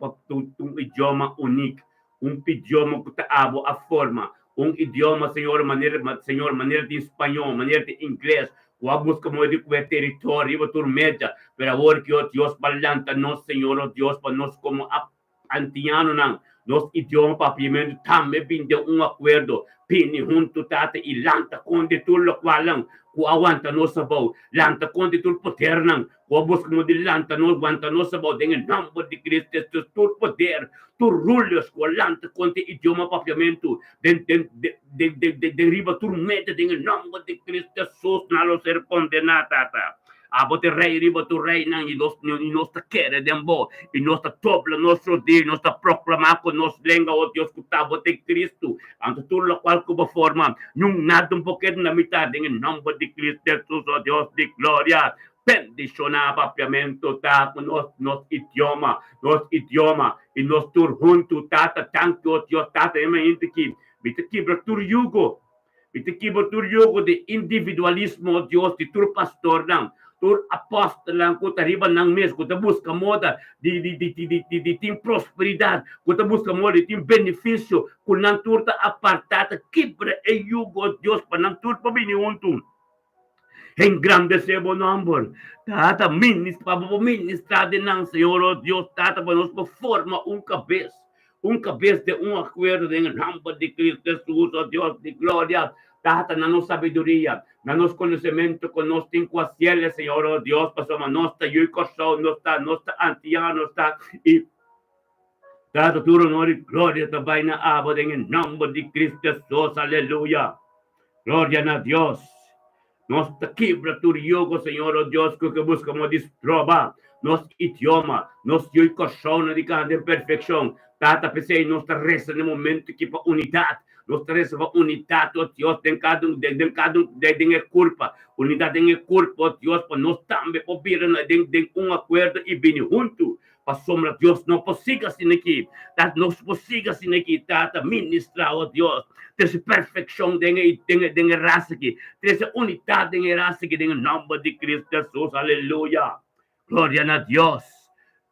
un idioma uniek, un idioma cu ta abo a forma, un idioma, Señor, manera, Señor, manera tin spañol, manera tin ingles, cu a busca moe di cue territorio riba tur media, pero awor ki, oh Dios, pa lanta nos, Señor, oh Dios, pa nos como a Antianonan, nos idioma papiamentu tambe bin den un akuerdo, bini huntu Tata i lanta kontra tur lokualnan ku a wanta nos abou, lanta kontra tur podernan ku a buska modo di lanta nos, wanta nos abou den e nòmber di Cristo Jesus, tur poder, tur rulers ku a lanta kontra idioma papiamentu den den den den den riba tur meta den e nòmber di Cristo Jesus nan lo ser kondená, Tata. Abo ta rei riba tur reinan, i nos, i nos ta kere den bo, i nos ta dobla nos rodia, i nos ta proklamá ku nos lenga, o Dios, ku ta bo ta e Kristu. Anto tur lokual ku bo forma, niun nada un por keda na mitat, den e nòmber di Kristu Hesus, o Dios di gloria. Bendishoná papiamentu ta ku nos, nos idioma, nos idioma, i nos tur huntu, Tata, danki, o Dios, Tata, e mainta aki, mi ta kibra tur yugo. Mi ta kibra tur yugo di individualismo, o Dios, di tur pastornan, tur apòstelnan ku ta riba nan mes, ku ta buska moda di di di di di di tin prosperidat, ku ta buska moda di tin benefisio, ku nan tur ta apartá, ta kibra e yugo, o Dios, pa nan tur por bini huntu. Engrandesé bo nòmber, Tata, minis pa bo por ministrá den nan, Señor, o Dios, Tata, pa nos por forma un kabes, un kabes den un akuerdo den e nòmber di Cristo Hesus, o Dios di gloria. Tata, na nos sabiduria, na nos konosementu ku nos tin ku hasiel, Señor, o Dios, pasobra nos ta yu i Kòrsou, nos ta, nos ta antiano, nos ta i. Tata, tur honor i gloria ta bai na abo den e nòmber di Cristo Hesus. Aleluya! Gloria na Dios! Nos ta kibra tur yugo, Señor, o Dios, ku ke buska mo di stroba nos idioma, nos yu i kòshònan di kana den perfekshon. Tata, p'esei nos ta resa den momentu aki pa unidat. Nos ta resa pa unidat, o Dios, den kada un, den kada un, den e kurpa. Unidat den e kurpa, o Dios, pa nos tambe por bira den, den un akuerdo i bini huntu. Pasobra Dios no por sigui asina aki. Tata, nos por sigui asina aki. Tata, ministra, o Dios, trese perfekshon den e, den e, den e rasa aki. Trese unidat den e rasa aki, den e nòmber di Cristo Jesus. Aleluya. Gloria na Dios.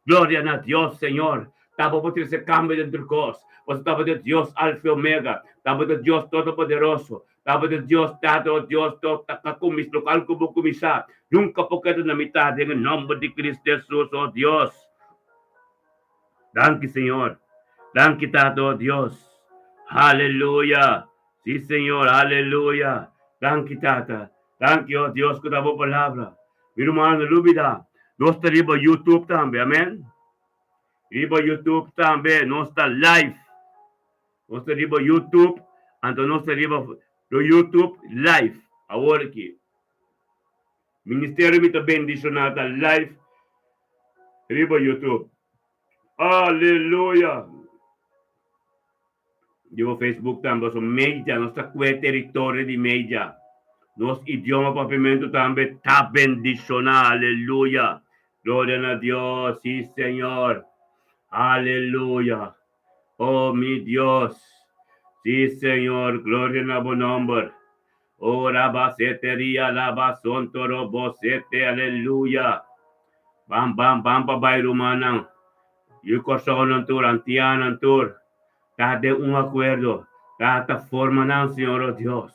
Gloria na Dios, Señor. Ta bo por trese kambio den tur kos. Pasobra ta bo ta Dios Alfa i Omega. Ta bo ta Dios Todopoderoso. Tabata Dios Tata, o Dios to ta ka kumis lokal ku bo kuminsá, nunka por keda na mitat den e nòmber di Cristo Hesus, o Dios. Danki Señor. Danki Tata, o Dios. Haleluya. Si Señor, haleluya. Danki Tata. Danki, o Dios, ku ta bo palabra. Mi ruman, no lubida, nos ta riba YouTube tambe, amen. Riba YouTube tambe nos ta live. Nos ta riba YouTube, anto nos ta riba do YouTube live awor aki. Ministerio Mi Ta Bendiciona ta live riba YouTube. Aleluya! Riba Facebook tambe, so media, nos ta kue teritorio di media. Nos idioma papiamentu tambe ta bendiciona. Aleluya! Gloria na Dios, si Señor. Aleluya! Oh mi Dios! Sí, Señor, gloria na bo nomber. Oh, rabasete ria labasonto robosete, aleluya. Bam, bam, bam pa bai rumannan. Yu Kòrsounan tur, Antianan tur, ta den un akuerdo. Tata, forma nan, Señor, oh Dios.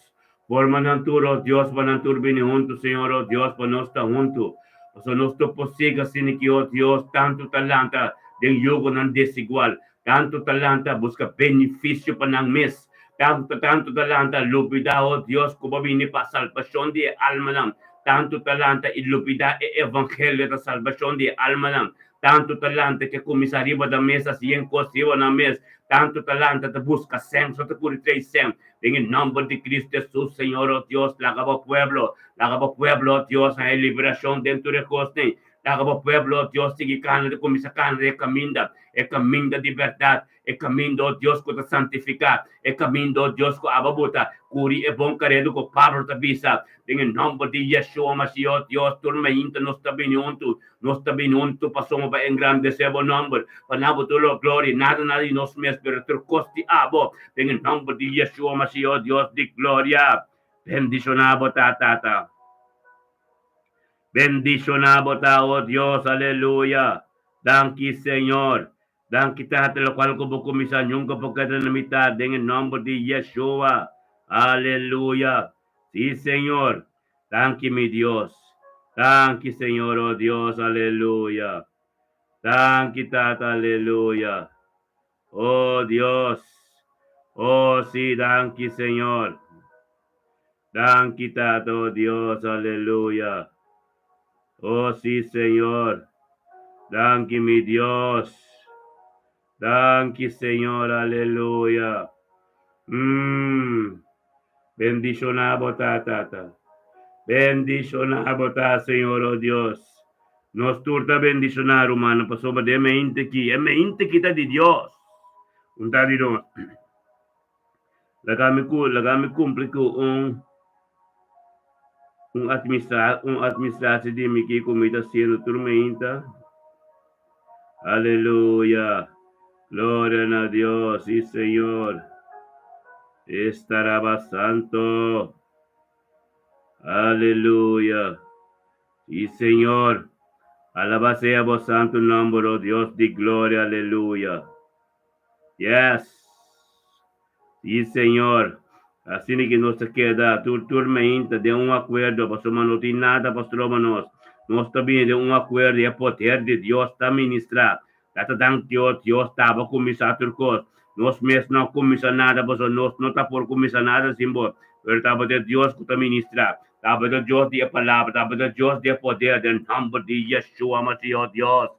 Forma nan tur, oh Dios, pa nan tur bini huntu, Señor, oh Dios, pa nos ta huntu. Pasobra nos no por sigui asina ki, oh Dios, tantu ta lanta den yugonan desigual, tantu ta lanta buska benefisio pa nan mes, tantu, tantu ta lanta lubidá, oh Dios, ku bo bini pa salbashon di e almanan, tantu ta lanta i lubidá e evangelio ta salbashon di e almanan. Tantu ta lanta ke kuminsá riba nan mes hasi yen kos riba nan mes. Tantu ta lanta ta buska sèn, so ta kuri trei sèn. Den e nòmber di Kristu Hesus, Señor, o Dios, laga bo pueblo, laga bo pueblo, o Dios, haña liberashon den tur e kosnan. Laga bo pueblo, o Dios, sigui kana, ta kuminsá kana den e kaminda, e kaminda di bèrdat, E kaminda, o Dios, ku ta santifiká, e kaminda, o Dios, ku aba bo ta kuri e bon karedo ku Pablo ta bisa, den e nòmber di Yeshua Mashiach, o Dios, tur mainta nos ta bini huntu, nos ta bini huntu pasobra pa engrandesé bo nòmber, pa na bo tur lo gloria, nada nada di nos mes, pero tur kos di abo, den e nòmber di Yeshua Mashiach, o Dios di gloria. Bendishoná bo ta, Tata. Bendishoná bo ta, o Dios, aleluya. Danki, Señor. Danki Tata lokual ku bo kuminsá nunka por keda na mitad den e nòmber di Yeshua. Aleluya. Sí Señor. Danki mi Dios. Danki Señor oh Dios aleluya. Danki Tata aleluya. Oh Dios. Oh sí danki Señor. Danki Tata oh Dios aleluya. Oh sí Señor. Danki mi Dios. Danki Señor aleluya. Mm. Bendiciona bo ta Tata. Bendiciona bo ta Señor oh Dios. Nos tur ta bendiciona rumannan pasobra den mente ki e mente ki ta di Dios. Un ta di nos. Laga mi ku laga mi kumpli ku un un atmistra un atmistrasi di mi ki ku mi ta hasiendo tur mainta. Aleluya. Gloria na Dios, sí Señor. Estaraba santo. Aleluya. Sí Señor. Alaba sea bo santo nomber, oh Dios di gloria. Aleluya. Yes. Sí, Señor. Asina ki nos ta keda tur tur mainta den un akuerdo, pasobra no tin nada pa stroba nos. Nos ta bini den un akuerdo i e poder di Dios ta ministrá. Tata dank Dios, Dios taba kuminsá tur kos. Nos mes no a kuminsá nada pasobra nos no ta por kuminsá nada sin bo. Pero tabata e Dios ku ta ministrá. Tabata e Dios di e palabra, tabata e Dios di e poder den nòmber di Yeshua Mashiach, Dios.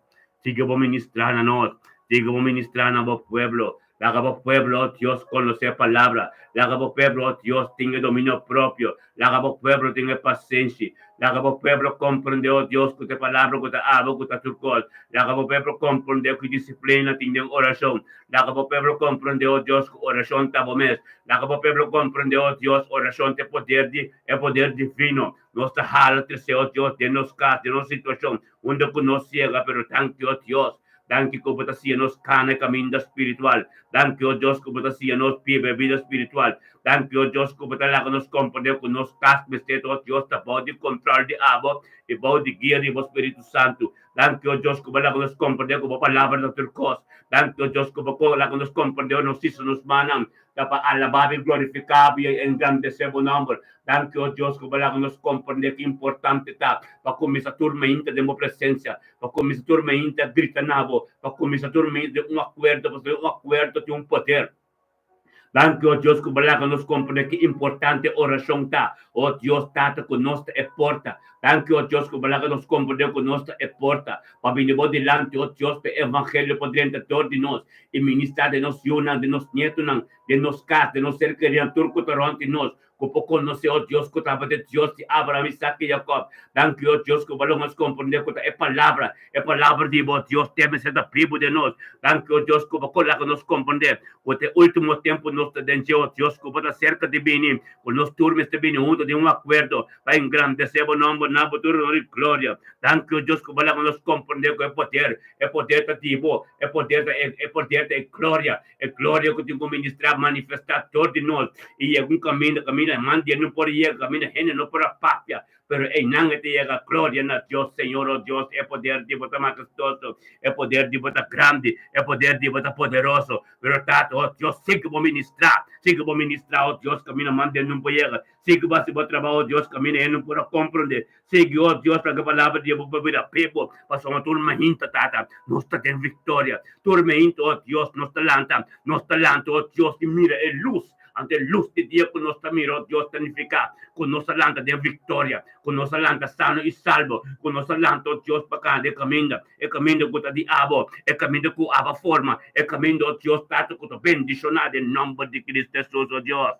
Sigui bo ministrá na nos. Sigui bo ministrá na bo pueblo. Laga bo pueblo, oh Dios, konosé e palabra. Laga bo pueblo, oh Dios, tin e dominio propio. Laga bo pueblo tin e pasenshi. Laga bo pueblo komprendé, oh Dios, ku ta e palabra ku ta abo ku ta tur kos. Laga bo pueblo komprendé ku disiplina tin den orashon. Laga bo pueblo komprendé, oh Dios, ku orashon ta bo mes. Laga bo pueblo komprendé, oh Dios, orashon ta e poder di e poder divino. Nos ta hala trese, oh Dios, den nos kas, den nos situashon, unda ku nos yega, pero danki, oh Dios, Danki ku bo ta siña nos kana e kaminda spiritual. Danki, o Dios, ku bo ta siña nos biba e bida spiritual. Danki, o Dios, ku bo ta laga nos komprendé ku nos kas mester ta, o Dios, ta bou di kontrol di abo i bou di guia di bo Spiritu Santu. Danki, o Dios, ku bo laga nos komprendé ku bo Palabra ta tur kos. Danki, o Dios, ku bo laga nos komprendé ora nos hisa nos mannan ta pa alabá bo i glorifiká bo i engrandesé bo nòmber. Danki, o Dios, ku bo laga nos komprendé ki importante ta pa kuminsá tur mainta den bo presensia, Pa kuminsá tur mainta grita na bo, pa kuminsá tur mainta den un akuerdo, pasobra un akuerdo tin un poder. Danki, o Dios, ku bo laga nos komprendé ki importante orashon ta. O Dios Tata, ku nos ta e porta. Danki, o Dios, ku bo laga nos komprendé ku nos ta e porta pa bini bo dilanti, o Dios, pa e evangelio por drenta dor di nos i ministrá den nos yunan, den nos nietunan, den nos kas, den nos ser kerinan, tur ku ta rònt di nos. Ku por konosé, o Dios, ku tabata e Dios di Abraham, Isaac i Jacob. Danki, o Dios, ku bo lo nos komprendé ku ta e Palabra, e Palabra di bo, Dios, te mester ta bibu den nos. Danki, o Dios, ku bo por laga nos komprendé ku ta e último tempu nos ta den dje, o Dios, ku bo ta serka di bini, ku nos tur mester bini huntu den un akuerdo pa engrandesé bo nòmber na bo tur honor i gloria. Danki, o Dios, ku bo laga nos komprendé ku e poder, e poder ta di bo, e poder ta e poder ta e gloria, E gloria ku tin ku ministrá manifestá dor di nos i yega un kaminda, kaminda man di no por yega, kaminda hende no por a papia, pero einan e ta yega. Gloria na Dios, Señor, o Dios, e poder di bo ta mahestoso, e poder di bo ta grandi, e poder di bo ta poderoso. Pero Tata, o Dios, sigui bo ministrá, sigui bo ministrá, o Dios, kaminda man di no por yega, sigui bo hasi bo trabou, o Dios, kaminda hende no por a komprondé. Sigui, o Dios, laga palabra di bo pa bira pibo, pasobra tur mainta, Tata, nos ta den viktoria. Tur mainta, o Dios, nos ta lanta, nos ta lanta, o Dios, i mira e lus. Anto e lus di dia ku nos ta mira, o Dios, ta nifiká ku nos a lanta den viktoria, ku nos a lanta sano i salbo, ku nos a lanta, o Dios, pa kana den kaminda, e kaminda ku ta di abo, e kaminda ku abo a forma, e kaminda, o Dios, Tata, ku ta bendishoná den nòmber di Cristo Hesus, o Dios.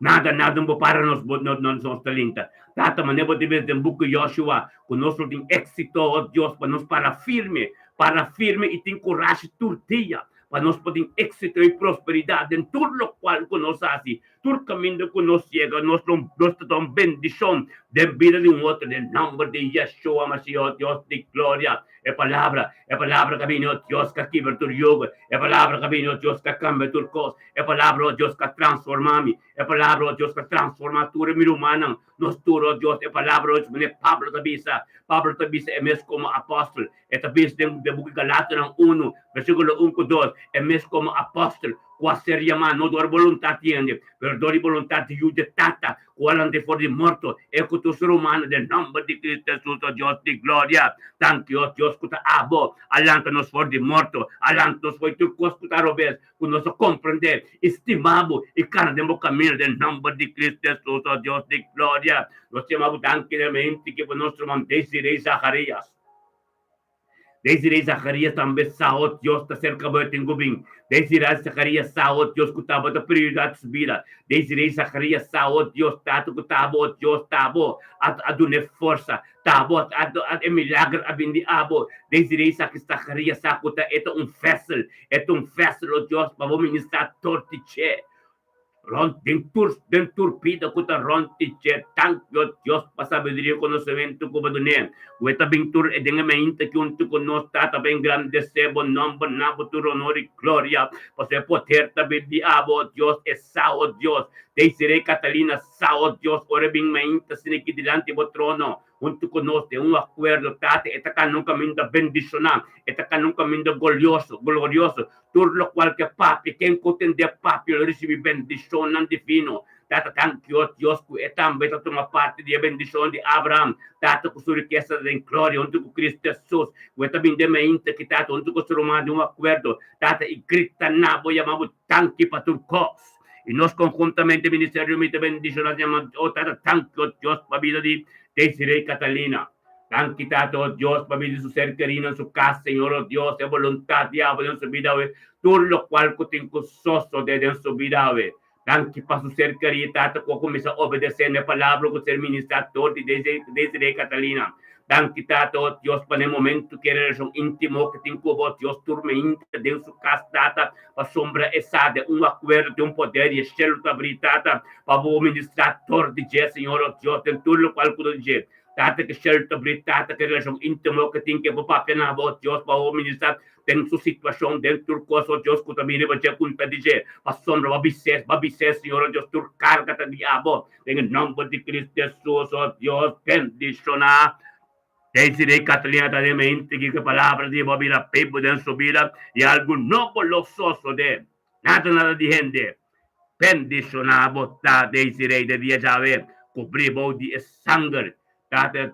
Nada, nada no por para nos, bo, no, no, nos ta linta. Tata, manera bo ta bisa den buki Joshua, ku nos lo tin éksito, oh Dios, pa nos para firme, para firme i tin kurashi tur dia, pa nos por tin éksito i prosperidat den tur lokual ku nos hasi, tur kaminda ku nos yega, nos lo, nos ta ta un bendishon den bida di un otro, den nòmber di Yeshua Mashiach, oh Dios di gloria. E palabra, e palabra ka bini, oh Dios, ka kibra tur yugo. E palabra ka bini, oh Dios, ka kambia tur kos. E palabra, oh Dios, ka transforma mi. E palabra, oh Dios, ka transforma tur e mi rumannan, nos tur, oh Dios. E palabra, oh Dios, manera Pablo ta bisa, Pablo ta bisa e mes komo apòstel. E ta bisa den den buki Galatonan unu, versíkulo un ku dos, e mes komo apòstel ku a ser yamá no dor boluntat di hende, pero dor di boluntat di Yu di Tata, ku a lanta for di morto, e ku tur ser humano den nòmber di Cristo Hesus, o Dios di gloria. Danki, o Dios, ku ta abo a lanta nos for di morto, a lanta nos for di tur kos ku ta robes, ku nos a komprendé i stima bo i kana den bo kaminda den nòmber di Cristo Hesus, o Dios di gloria. Nos yama bo danki den mente ki pa nos ruman Desiree Zacharias. Desiree Zacharias tambe sa, o Dios, ta serka bo e tin ku bin. Desiree Zacharias sa, o Dios, ku ta bo ta prioridat su bida. Desiree Zacharias sa, o Dios, Tata, ku ta bo, o Dios, ta bo a a dun'é forsa. Ta bo a a e milager a bin di abo. Desiree Zacharias sa ku ta e ta un vessel, e ta un vessel, o Dios, pa bo ministrá tur di dje. Rond den tur den tur bida ku ta rond di dje danki o Dios pa sabiduria i konosementu ku bo dun'é. Ku e ta bin tur e den e mainta ki huntu ku nos Tata pa engrandesé bo nòmber na bo tur honor i gloria pasobra e poder ta bin di abo o Dios e sa o Dios Desiree Catalina sa o Dios ora e bin mainta asina ki dilanti bo trono Huntu ku nos den un akuerdo, Tata, e ta kana un kaminda bendishoná, e ta kana un kaminda golioso, glorioso. Tur lokual ke papia, ken ku tendé papia lo risibí bendishonnan divino. Tata, danki, o Dios, ku e tambe ta tuma parti di e bendishon di Abraham, Tata, ku su rikesa ta den gloria huntu ku Cristo Hesus, ku e ta bin den mainta aki, Tata, huntu ku su ruman den un akuerdo, Tata, i grita na bo, yama bo danki pa tur kos. I nos konhuntamente Ministerio Mi ta bendishoná yama o Tata danki o Dios pa bida di Desiree Catalina. Danki Tata, o Dios, pa bini su ser kerí na su kas, Señor, o Dios, e boluntat di abo den su bida awe, tur lokual ku tin ku sosodé den su bida awe. Danki pa su ser kerí, Tata, ku a kuminsá obedesé na e palabra ku ser ministrá tur di Desiree Catalina. Danki, Tata, o Dios, pa na e momentu ku e relashon íntimo ku tin ku bo, o Dios, tur meinta den su kas, Tata, pasobra e sa den un akuerdo tin un poder i e shelu ta abrí, Tata, pa bo ministrá tur di dje, Señor, o Dios, den tur lokual ku ta di dje. Tata ke shelu ta bri, Tata ke relashon íntimo ke tin ke bo papia na bo, Dios, pa bo ministrá den su situashon, den tur kos, o Dios, ku ta bini riba dje kunta di dje. Pasobra bo bis'é, bo bis'é, Señor, o Dios, tur karga ta di abo. Den e nòmber di Cristo Jesus, o Dios, bendishoná Desiree Catalina ta den mente ki ku e palabra di bo a bira bibu den su bida i algu nobo lo sosodé. Nada nada di hende. Bendishoná bo ta Desiree de dia djawe. Kubrí bou di e sanger. Tata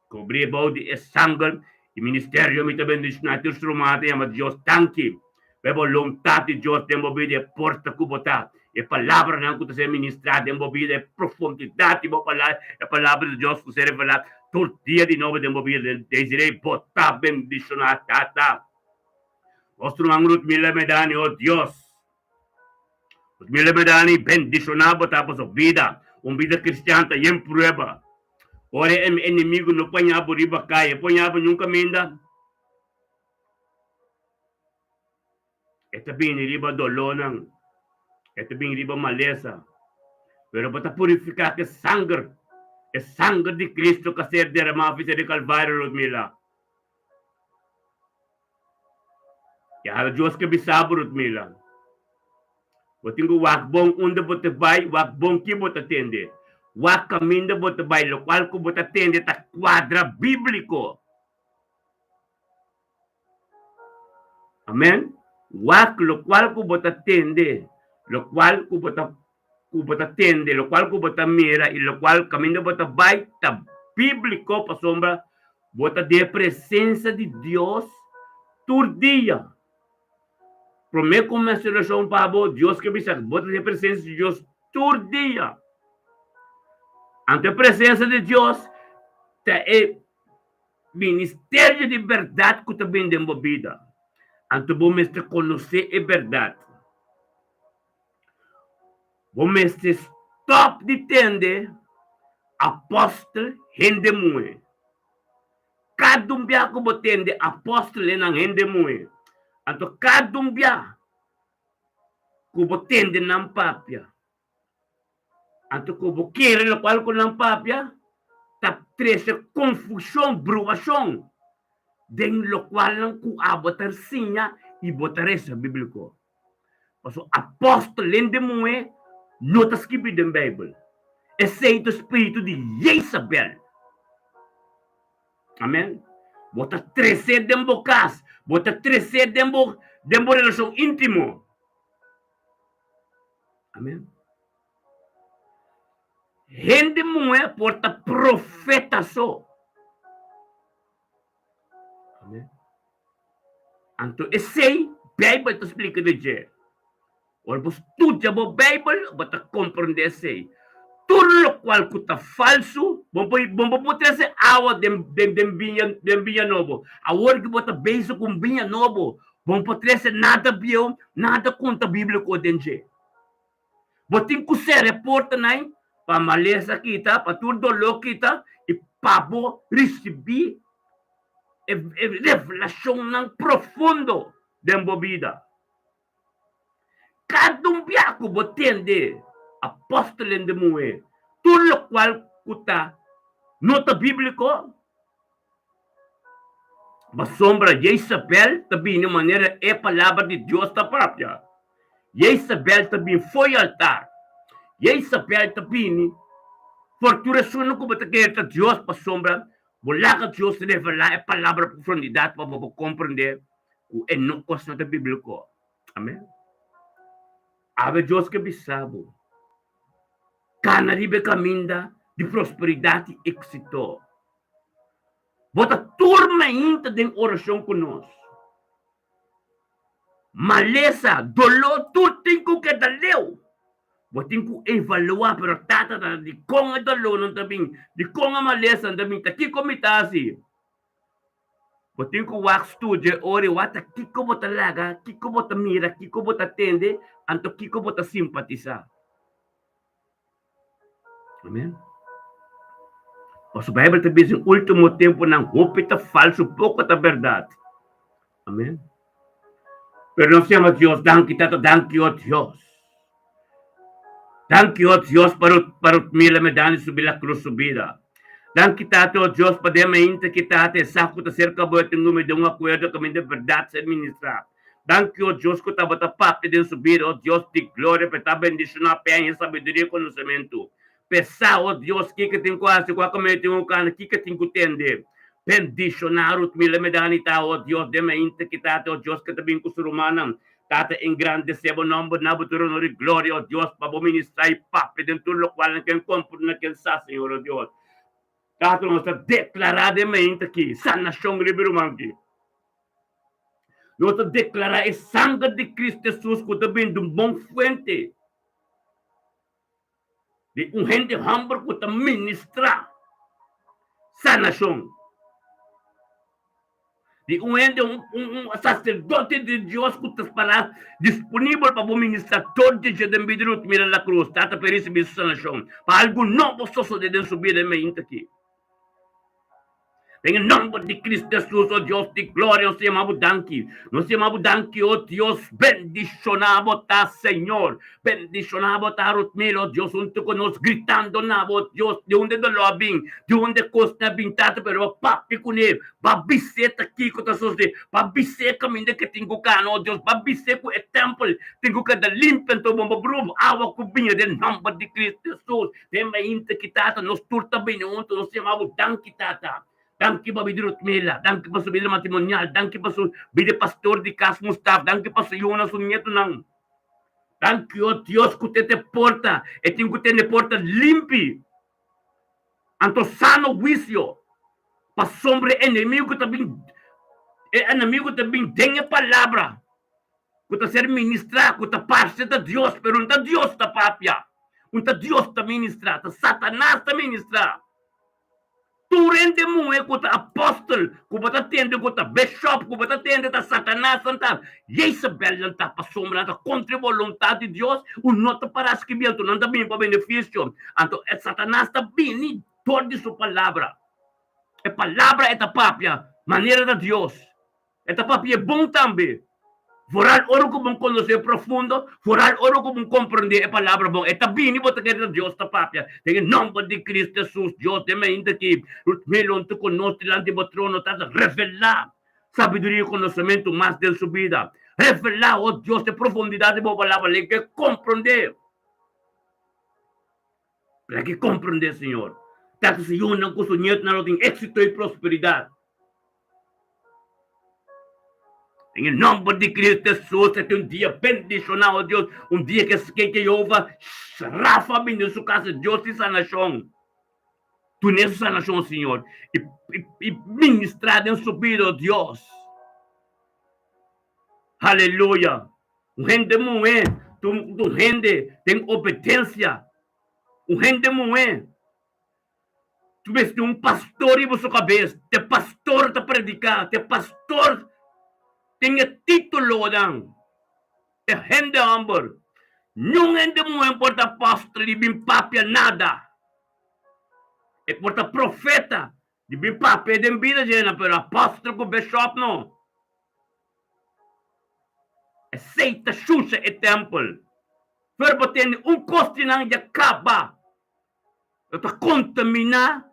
kubrí bou di e sanger i ministerio mi ta bendishoná tur su ruman ta yama Dios danki pa e boluntat di Dios den bo bida e porta ku bo ta e palabranan ku ta ser ministrá den bo bida e profundidat di bo palabra e palabra di Dios ku ser revelá tur dia di nobo den bo bida Desiree bo ta bendishoná tata. Nos ruman Ruth Miller Medani, oh Dios, Ruth Miller Medani, bendishoná bo ta pa su bida, un bida kristian ta yen prueba. Ora e enemigu no paña bo riba kaya, e paña bo niun kaminda, e ta bini riba dolónan, e ta bini riba malesa, pero bo ta purifiká ku e sanger, e sanger di Kristu ku a ser deramá afisa di Kalvario, Ruth Miller. Ya Dios ke bisa bo, Rutmila. Bo tin ku wak bon unda bo ta bai, wak bon ki bo ta tende. Wak kaminda bo ta bai, lokual ku bo ta tende ta kuadra bíbliko. Amen. Wak lokual ku bo ta tende, lokual ku bo ta ku bo ta tende, lokual ku bo ta mira i lokual kaminda bo ta bai ta bíbliko pasobra bo ta den e presensia di Dios tur dia. Promé ku menstruashon pa bo, Dios ke bisa bo ta den e presensia di Dios tur dia. Anto e presensia di Dios ta e ministerio di bèrdat ku ta bin den bo bida. Anto bo mester konosé e bèrdat. Bo mester stòp di tende apòstel hende muhé. Kada un bia ku bo tende apòstelnan hende muhé, anto kada un bia ku bo tende nan papia, anto ku bo kere lokual ku nan papia, ta trese konfushon, bruashon den lokualnan ku abo ta siña i bo ta resa bíbliko. Pasobra apòstel hende muhé no ta skibí den Beibel. Esei ta spiritu di Jezabel. Amen. Bo ta tresé den bo kas, bo ta tresé den bo den bo relashon íntimo. Amen. Hende muhé por ta profeta so. Amen. Anto esei Bijbel ta splika di dje. Ora bo studia bo Bijbel, bo ta komprendé esei. Tur lokual ku ta falsu, bo bo bo por trese awa den den den biña den biña nobo. Awor ku bo ta bezig ku un biña nobo, bo no por trese nada bieu, nada kontra bíbliko den dje. Bo tin ku sera e portanan pa malesa kita, pa tur doló kita i pa bo risibí e revelashonnan profundo den bo bida. Kada un bia ku bo tende apòstelnan di muhé tur lokual ku ta no ta bíbliko, Pasobra Jezabel ta bini manera e palabra di Dios ta papia. Jezabel ta bin fo'i altar. Jezabel ta bini for tur esunnan ku bo ta kere ta Dios pasobra bo laga Dios revelá e palabra profundidad pa bo por komprendé ku e no kosnan ta bíbliko. Amen. Awe Dios ke bisa bo, kana riba e kaminda di prosperidat i éksito. Bo ta tur mainta den orashon ku nos. Malesa, doló, tur tin ku keda leu. Bo tin ku evaluá, pero tata ta dikon e dolónan ta bin, dikon e malesanan ta bin, ta kiko mi ta hasi? Bo tin ku wak studia e ora i wak ta kiko bo ta laga, kiko bo ta mira, kiko bo ta tende, anto kiko bo ta simpatisá. Amen. Pasobra Bijbel ta bisa den último tempunan hopi ta falsu, poko ta bèrdat. Amen. Pero nos yama Dios danki, Tata, danki, oh Dios. Danki, oh Dios, pa pa Rutmila Medani subi la cruz su bida. Danki, Tata, oh Dios, pa den mainta ki Tata e sa ku ta serka bo e tin gumi den un akuerdo kaminda bèrdat ser ministrá. Danki, oh Dios, ku tabata papia den su bida, oh Dios di gloria, pa e ta bendishoná p'e haña sabiduria i konosementu. P'e sa, oh Dios, kiko tin ku hasi, kua kaminda tin ku kana, kiko tin ku tende. Bendishoná Rutmila Medani ta, oh Dios, den mainta ki Tata, oh Dios, ku ta bin ku su rumannan. Tata, engrandesé bo nòmber na bo tur honor i gloria, oh Dios, pa bo ministrá i papia den tur lokual nan ken komprendé, nan ken sa, Señor, oh Dios. Tata, nos ta deklará den mainta ki sanashon riba e ruman aki. Nos ta deklará e sanger di Cristo Hesus ku ta bini di un bon fuente, di un hende hòmber ku ta ministrá sanashon, di un hende, un un saserdote di Dios ku ta pará disponibel pa bo ministrá tur dia den bida di mira la krus, tata pa e risibí su sanashon, pa algu nobo sosodé den su bida e mainta aki. Den e nomber di Cristo Jesus, o Dios di gloria, nos ta yama bo danki. Nos ta yama bo danki, o Dios, bendiciona bo ta, Señor. Bendiciona bo ta, Rutmil, o Dios, hunto cu nos, gritando na bo, Dios, di unda e dolor a bin, di unda e cosnan a bin, Tata, pero bo papia cune, bo a bis'é ta kico ta sosode, bo a bis'é caminda ke tin cu cana, o Dios, bo a bis'é cu e tempel tin cu keda limpio, anto bo bo bruma awa cu biña den nomber di Cristo Jesus. Den mainta ki Tata, nos tur ta bini huntu, nos yama bo danki Tata. Danki pa bida Rutmila, danki pa su bida matrimonial, danki pa su bida pastor di kas Mustaf, danki pa su yunan, su nietunan. Danki o Dios ku te te porta, e tin ku tene porta limpi, anto sano huisio, pasobra e enemigu ta bin, e enemigu ta bin den e palabra. ku ta ser ministrá, ku ta parse ta Dios, pero no ta Dios ta papia, no ta Dios ta ministrá, ta Satanas ta ministrá. Tur hende muhé ku ta apòstel, ku bo ta tende ku ta bishòp, ku bo ta tende ta Satanas nan ta, Jezabel nan ta, pasobra nan ta kontra e boluntat di Dios, u no ta pará skibí, anto nan ta bini pa benefisio. Anto e Satanas ta bini dor di su palabra. E palabra e ta papia manera ta Dios. E ta papia bon tambe. Foral ora ku bon konosé profundo, foral ora ku bon komprendé e palabra bon, e ta bini bo ta kere ta Dios ta papia. Den e nòmber di Cristo Hesus, Dios den mainta aki, Ruth ku nos dilanti bo trono ta revelá sabiduria i konosementu mas den su bida. Revelá, o Dios, e profundidat di bo palabra, lei ke komprendé. Lei ke komprendé, Señor. Ta ku su yunan ku su nietunan lo tin éksito i prosperidat. En e nomber di Cristo Hesus, e tin un dia bendiciona, oh Dios, un dia que, que, que Jehová Rafa bini den su casa, Dios di sanacion. Dune su sanacion, Señor, y, y, y ministra den su vida, oh Dios. Aleluya. Un hende muhé, un, un hende den obediencia. Un hende muhé. Tu mester un pastor riba su kabes. Te pastor ta prediká, te pastor tin e títulonan. E hende hòmber, niun hende muhé por ta apòstel di bin papia nada. E por ta profeta di bin papia den bida dje, pero apòstel ku bishòp no. Esei ta shusha e tèmpel. Pero bo tende un kos di nan ya kaba. Lo ta kontaminá,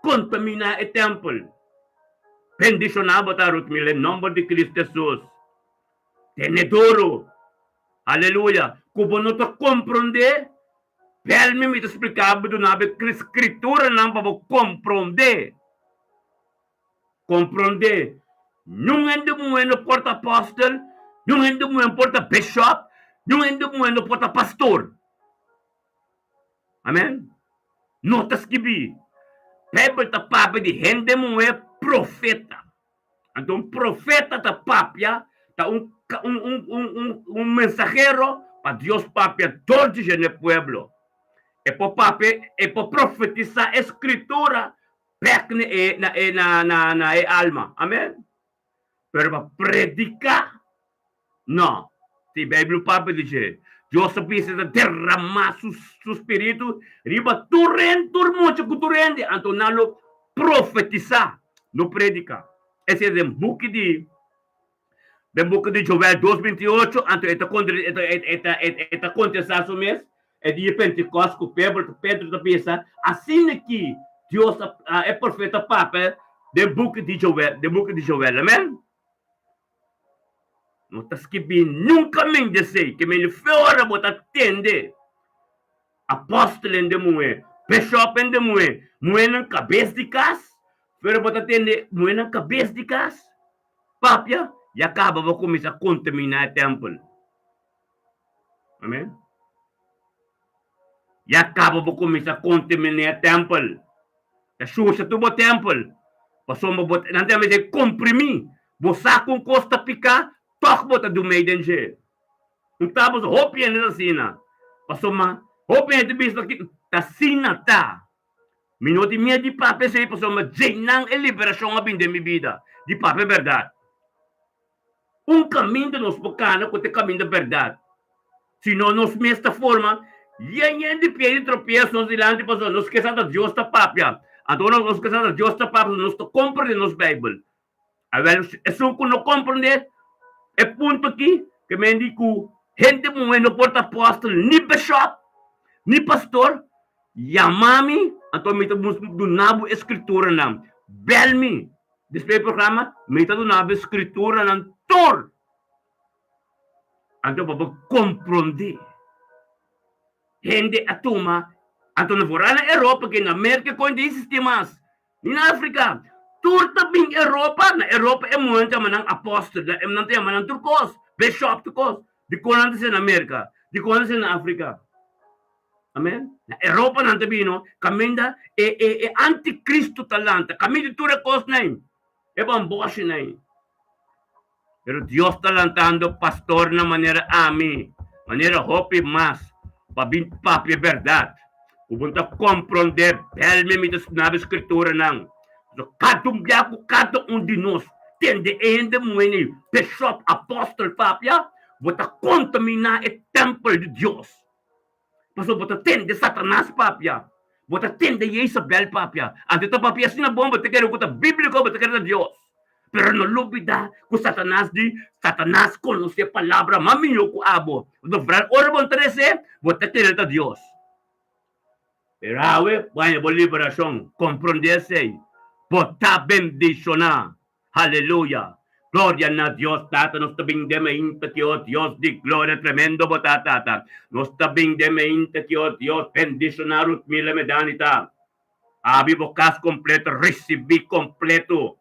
kontaminá e tèmpel. Bendishoná bo ta, Ruth Miller, den nòmber di Cristo Hesus. Tene duru. Aleluya. Ku bo no ta komprondé, bèl mi, mi ta spliká bo, duna bo e skrituranan pa bo komprondé. Komprondé. Niun hende muhé no por ta apòstel, niun hende muhé no por ta bishòp, niun hende muhé no por ta pastor. Amen. No ta skibí. Bijbel ta papia di hende muhé profeta. Anto un profeta ta papia, ta un un un un un mensahero. pa Dios papia dor di dje n'e pueblo. E por papia, e por profetisá e Skritura bèk na e na e na na na e alma. Amèn. Pero pa prediká, nò. Si Beibel papia di dje, Dios a bisa ta derramá su su spiritu riba tur hende, tur mucha ku tur hende, anto nan lo profetisá, no prediká. Esei ta den buki di Den buki di Joel dos binti i ocho, anto e ta kontra e ta e ta e ta kontestá su mes e dia Pentekòst ku Pedro Pedro ta bisa, Asina ki Dios a e profeta papia den buki di Joel den buki di Joel. Amen. No ta skibí nunka men di esei, ke men fe ora bo ta tende apòstelnan den muhé, bishòpnan den muhé, muhénan kabes di kas, fe ora bo ta tende muhénan kabes di kas. Papia, ya kaba bo kuminsá kontaminá e tèmpel. Amèn. Ya kaba bo kuminsá kontaminá e tèmpel. Ta shusha tur bo tèmpel. Pasobra bo, nan ta mester komprimí. Bo sa ku un kos ta piká, tòg bo ta dumei den dje. Un ta boso hopi hende ta asina. Pasobra hopi hende ta bisa ki ta asina ta. Mi no tin miedu di papia esei pasobra djeinan e liberashon a bin den mi bida, di papia bèrdat. Un kaminda nos por kana ku ta e kaminda bèrdat. Si no nos mes ta forma yen yen di pie di tropieso nos dilanti pasobra nos ke sa ta Dios ta papia. Anto ora nos ke sa ta Dios ta papia nos ta komprende nos Beibel. Awel esun ku no komprende e punto aki ke men di ku hende muhé no por ta apòstel ni bishòp ni pastor, yama mi anto mi ta duna bo e skrituranan. Bèl mi despues di programa mi ta duna bo e skrituranan tur anto pa bo komprondé. Hende a tuma anto no for na Europa ke na Merka kon ta existi mas. Ni na Afrika. Tur ta bin Europa, na Europa e muhé ta yama nan apostel, nan ta yama nan tur kos, bishop tur kos. Dikon nan ta ser na Merka? Dikon nan ta ser na Afrika? Amen. Na Europa nan ta bino kaminda e e e antikristo ta lanta, kaminda tur e kosnan, e bamboshinan. Pero Dios ta lantando pastornan manera ami, manera hopi mas, pa bin papia bèrdat. Ku bo ta komprondé bèlme mi ta sna bo Skrituranan. Pasobra kada un bia ku kada un di nos tende e hende muhé nei, bishòp, apòstel papia, bo ta kontaminá e tèmpel di Dios. Pasobra bo ta tende Satanas papia, bo ta tende Jezabel papia. Anto ta papia asina bon, bo ta kere ku ta bíbliko, bo ta kere ta Dios. Pero no lubidá ku Satanas di, Satanas konosé palabra mas mihó ku abo. Pasobra ora bo ta res'é, bo ta kere ta Dios. Pero awe, bo haña bo liberashon. Komprondé esei. Bo ta bendishoná. Aleluya! Gloria na Dios Tata, nos ta bin den mainta ki o Dios di gloria tremendo bo ta Tata. Nos ta bin den mainta ki o Dios bendiciona Ruth Mila Medani ta. Abi bo cas completo ricibi completo.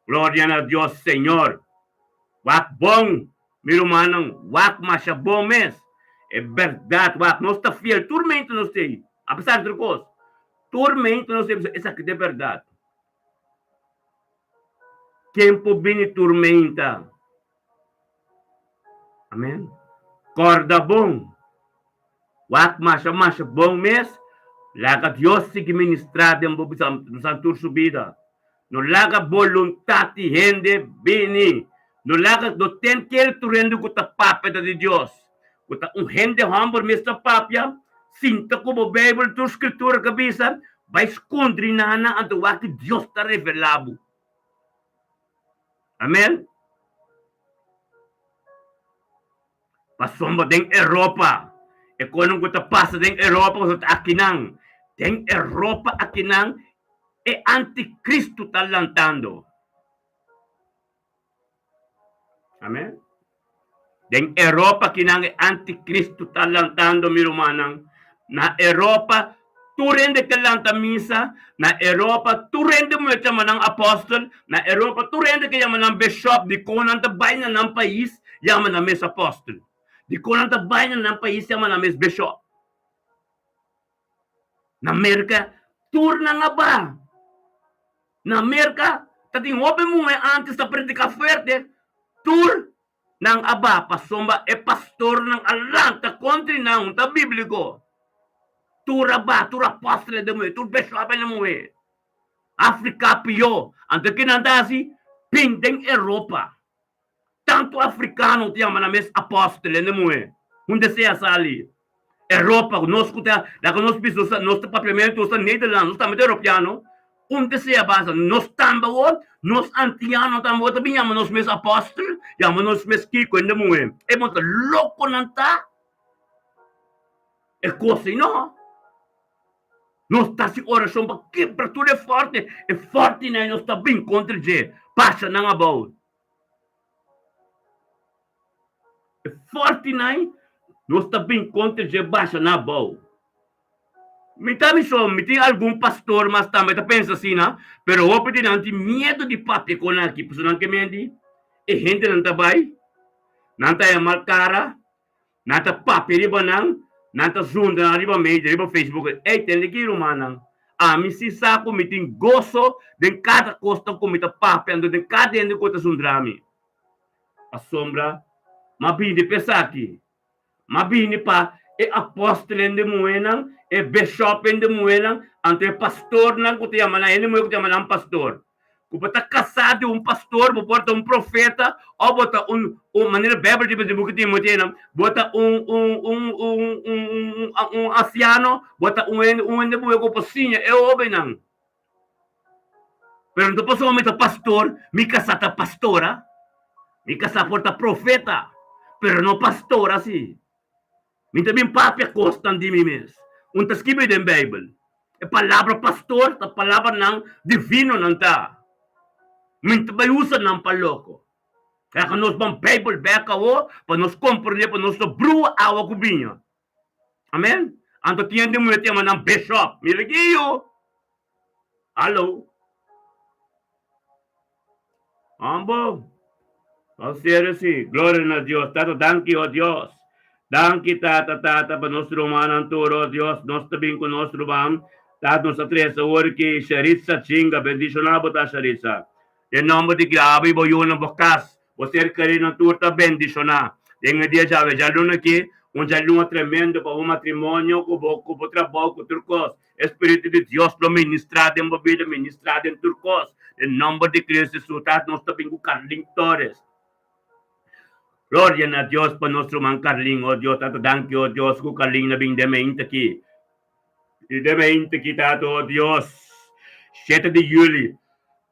Gloria na Dios Señor. Wak bon mi rumannan wak masha bon mes. E berdad wak nos ta fiel tur mainta nos ta ei apesar di tur cos tur mainta nos ta ei esaki ta e berdad. Ken por bini turmenta? Amen. Corda bon. Wak masha masha bon mes. Laga Dios sigui ministra den bo bisan tur su bida. No laga boluntad di hende bini. No laga, no ten kere tur hende cu ta papia ta di Dios. Cu ta un hende homber mes ta papia, sinta cu bo Bijbel tur scritura ca bisa, bay scondri nana anto wak ki Dios ta revela bo. Amen. Pasobra den Europa, e konan ku ta pasa den Europa pasobra ta akinan. Den Europa akinan e antikristu ta lantando. Amen. Den Europa kinan e antikristu ta lantando, mi rumannan. Na Europa tur hende ke lanta misa, na Europa tur hende muhé chama nan apòstel, na Europa tur hende ke yama nan bishòp, dikon nan ta bai na nan pais yama nan mes apòstel? Dikon nan ta bai na nan pais yama nan mes bishòp? Na Merka tur nan a ba. Na Merka ta tin hopi muhé antes ta prediká fuerte, tur. Nan a ba pasobra e pastornan a lanta kontra di nan, un ta bíbliko. Tur a ba, tur apòstelnan ta muhé, tur bishòpnan ta muhé. Afrika pió. Anto ke nan ta hasi? Bin den Europa. Tantu afrikano ta yama nan mes apòstel, hende muhé. Hunde sea sali. Europa, nos ku ta laga nos bisa nos ta papiamentu, nos ta Nederlands, nos tambe ta europeano. Hunde sea basa, nos tambe awor, nos antiano tambe awor ta bin yama nos mes apòstel, yama nos mes kiko, hende muhé. E bo ta loko nan ta? E kos ei no. Nos ta hasi orashon pa kebra tur e fòrti, e fòrtinan ei nos ta bin kontra dje, pasa nan abou. E fòrtinan nos ta bin kontra dje basha nan abou. Mi ta mi so, mi tin algun pastor mas tambe ta pensa asina, pero hopi di nan tin miedu di papia kon aki, pasobra nan ke menti e hendenan ta bai, nan ta haña mal kara, Nan ta papia riba nan, nan ta zunda nan riba media, riba Facebook. Ey, tende ki rumannan, ami si sa ku mi tin goso den kada kos ku mi ta papia, anto den kada hende ku ta zundra mi. Pasobra m'a bini pa esaki, m'a bini pa e apòstelnan di muhénan, e bishòpnan di muhénan, anto e pastornan ku ta yama nan, hende muhé ku ta yama nan pastor. Ku bo ta kasá di un pastor, bo por ta un profeta òf bo ta un un manera Beibel ta bisa den buki Timoteonan, bo ta un un un un un un un ansiano, bo ta un hende un hende muhé ku por siña e hóbennan. Pero no ta pasobra mi ta pastor, mi kasá ta pastora, mi kasá por ta profeta, pero no pastora si. Mi ta bin papia kosnan di mi mes. Un ta skibi den Beibel. E palabra pastor ta palabranan divino nan ta. Mi ta bai usa nan pa loko. Laga nos ban Beibel bek awo pa nos komprende pa nos no brua awa ku biña. Amen. Anto tin hende muhé ta yama nan bishop. Mira ki yu. Hallo. Hombo. Nos serio si. Gloria na Dios. Tata danki oh Dios. Danki tata tata pa nos rumannan tur oh Dios. Nos ta bin ku nos ruman. Tata nos a trese awor ki Sharitza Chinga. Bendishona bo ta Sharitza. Den nomber di Gabi bo yunan bo kas. Bo ser kerinan tur ta bendishona. Den e dia djawe djaluna aki un djaluna tremendo pa bo matrimonio ku bo ku bo trabou ku tur kos. E Spiritu di Dios lo ministrá den bo bida, ministrá den tur kos. Den nòmber di Cristo Hesus, Tata, nos ta bin ku Carlin Torres. Gloria na Dios pa nos ruman Carlin. O Dios, Tata, danki, o Dios, ku Carlin a bin den mente aki. I den mente aki, Tata, o Dios, shete di juli,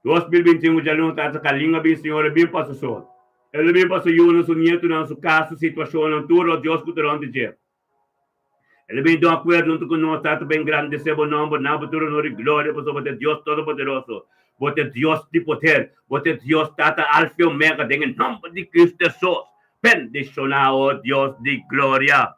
2025, djaluna, Tata, Carlin a bin, Señor, a bin pa su so. El a bin pa su yunan, su nietunan, su kas, su situashonnan, tur, o Dios, ku ta rònt di dje. El a bini den akuerdo huntu ku nos, Tata, pa engrandesé bo nòmber, na bo tur onor i gloria, pasobra bo ta e Dios Todopoderoso, bo ta e Dios di poder, bo ta e Dios, Tata, Alfa i Omega, den e nòmber di Cristo Hesus. Bendishoná, o Dios di gloria.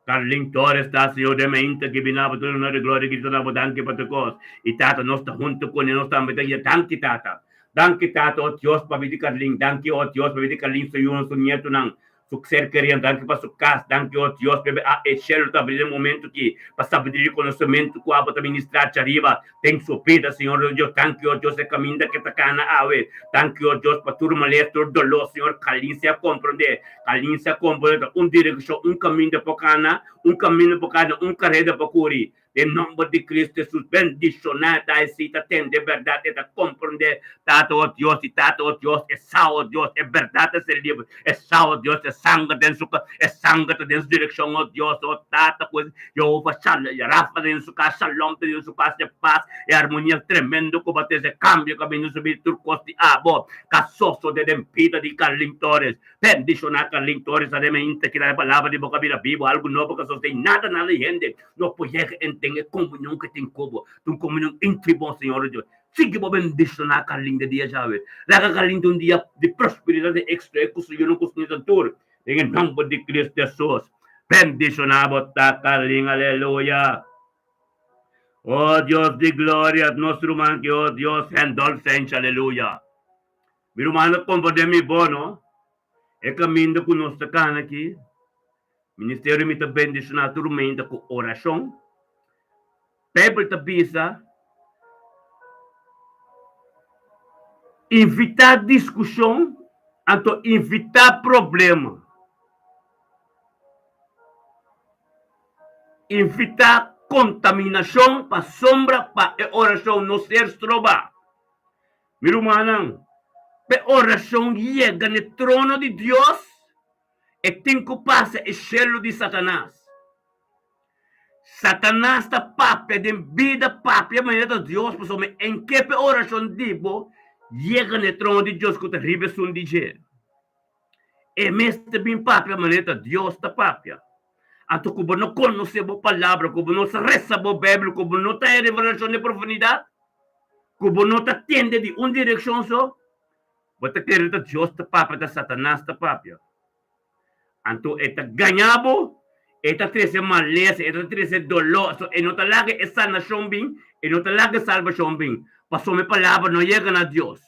Carlin Torres ta, Señor, den mainta ki bini na bo tur onor i gloria, grita na bo danki pa tur kos. I Tata, nos ta huntu kuné, nos tambe ta guia. Danki, Tata. Danki, Tata, o Dios, pabia di Carlin. Danki, o Dios, pabia di Carlin, su yunan, su nietunan. Su ser kerian, danki pa su kas, danki o Dios p'e a e shelu ta abri den momento ki pa sabiduria i konosementu ku abo ta ministrá djariba den su bida, Señor o Dios, danki o Dios e kaminda ke ta kana awe, danki o Dios pa tur malesa, tur doló, Señor, kalinsia a komprondé, kalinsia a komprondé ta un direkshon, un kaminda por kana, un kaminda por kana, un kareda por kuri. Den nomber di Cristo Jesus bendiciona ta e si ta tende berdad e ta comprende Tata o Dios y Tata o Dios e sa o Dios e berdad ta ser liber e sa o Dios e sanger den su e sanger ta den su direccion o Dios o Tata cu Jehovah Shalom Rafa den su cas Shalom ta den su cas e paz e armonia tremendo cu bo a trece cambio cu a bini su bida tur cos di abo ca sosode den bida di Carlin Torres Bendiciona Carlin Torres adema inta kila e palabra di bo ka bira bibo algo nobo ka sosode nada nada di hende no por yega en den e comunion ke tin ku bo ta un comunion entre bo Señor Dios sigui bo bendiciona Carlin de dia djawe laga Carlin ta un dia di prosperidad di exito e ku su yunan ku su nietan tur den e nomber di Cristo Jesus bendiciona bo ta Carlin aleluya. Oh Dios di gloria nos ruman ki oh Dios Hendolf Sench aleluya. Mi ruman a komprondé mi bo, no? E kaminda ku nos ta kana aki, ministerio mi ta bendishoná tur ruminda ku orashon. Beibel ta bisa, Invitá diskushon. Anto invitá problema. Invitá kontaminashon pasobra pa e orashon no ser strobá. Mi rumannan, pa e orashon yega n'e trono di Dios, e tin ku pasa e shelu di Satanas. Satanas ta papia den bida papia manera ta Dios pasobra mi en ke pa e orashon di bo yega na e trono di Dios ku ta riba esun di dje. E mester bin papia manera ta Dios ta papia. Anto ku bo no konosé bo palabra, ku bo no sa resa bo Beibel, ku bo no ta e revelashon den profundidat, ku bo no ta tende di un direkshon so, bo ta kere ta Dios ta papia, ta Satanas ta papia. Anto e ta gaña bo, e ta trese malesa, e ta trese doló, so e no ta laga e sanashon bin, e no ta laga e salbashon bin, pasobra e palabra no yega na Dios.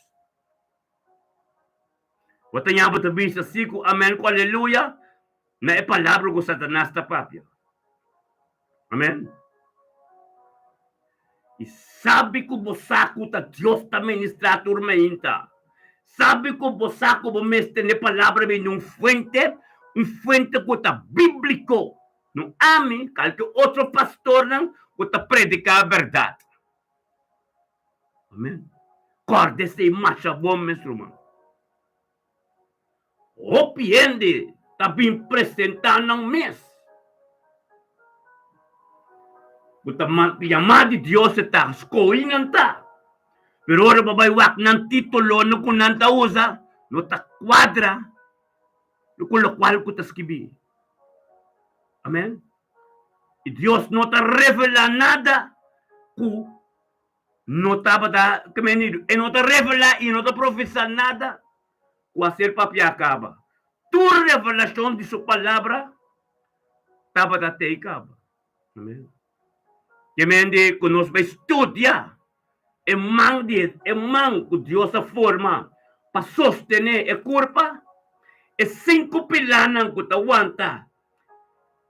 Bo ta ña bo ta bisa si ku amen ku aleluya na e palabra ku Satanas ta papia. Amen. I sabi ku bo sa ku ta Dios ta ministrá tur mainta. Sabi ku bo sa ku bo mester tene palabra bini un fuente, un fuente ku ta bíbliko. No ami, kalke otro pastornan ku ta prediká bèrdat. Amen. Kòrda esei masha bon, mes ruman. Hopi hende ta bin presentá nan mes ku ta yamá di Dios e ta skohi nan ta, pero ora bo bai wak nan titulonan ku nan ta usa no ta kuadra ku lokual ku ta skibí. Amen. I Dios no ta revelá nada ku no tabata kmenido. E no ta revelá i e no ta profesá nada ku a ser papiá kaba. Tur revelashon di su palabra tabata tei kaba. Amen. Ke mende ku nos bai studia e man di e man ku Dios a forma pa sostené e kurpa, e sinku pilánan ku ta wanta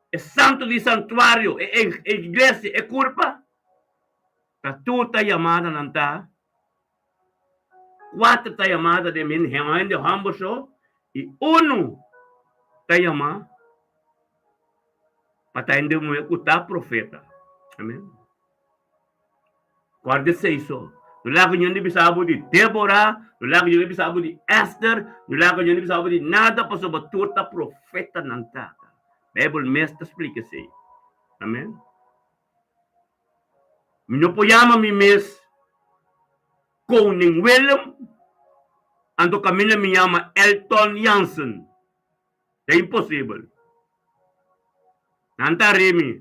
e santu di santuario, e iglesia, e kurpa, ta tur ta yamada nan ta kuater ta yamada den men hende hòmber so i unu ta yama pa ta hende muhé ku ta profeta. Amen. Guarda esei so. No laga ñon di bisa bo di Débora, no laga ñon di bisa bo di Ester, no laga ñon di bisa bo di nada pasobra tur ta profetanan tata. Beibel mes ta splika esei. Amen. Mi no por yama mi mes Koning Willem, anto kaminda mi yama Elton Jansen. Ta imposibel. Nan ta ri mi.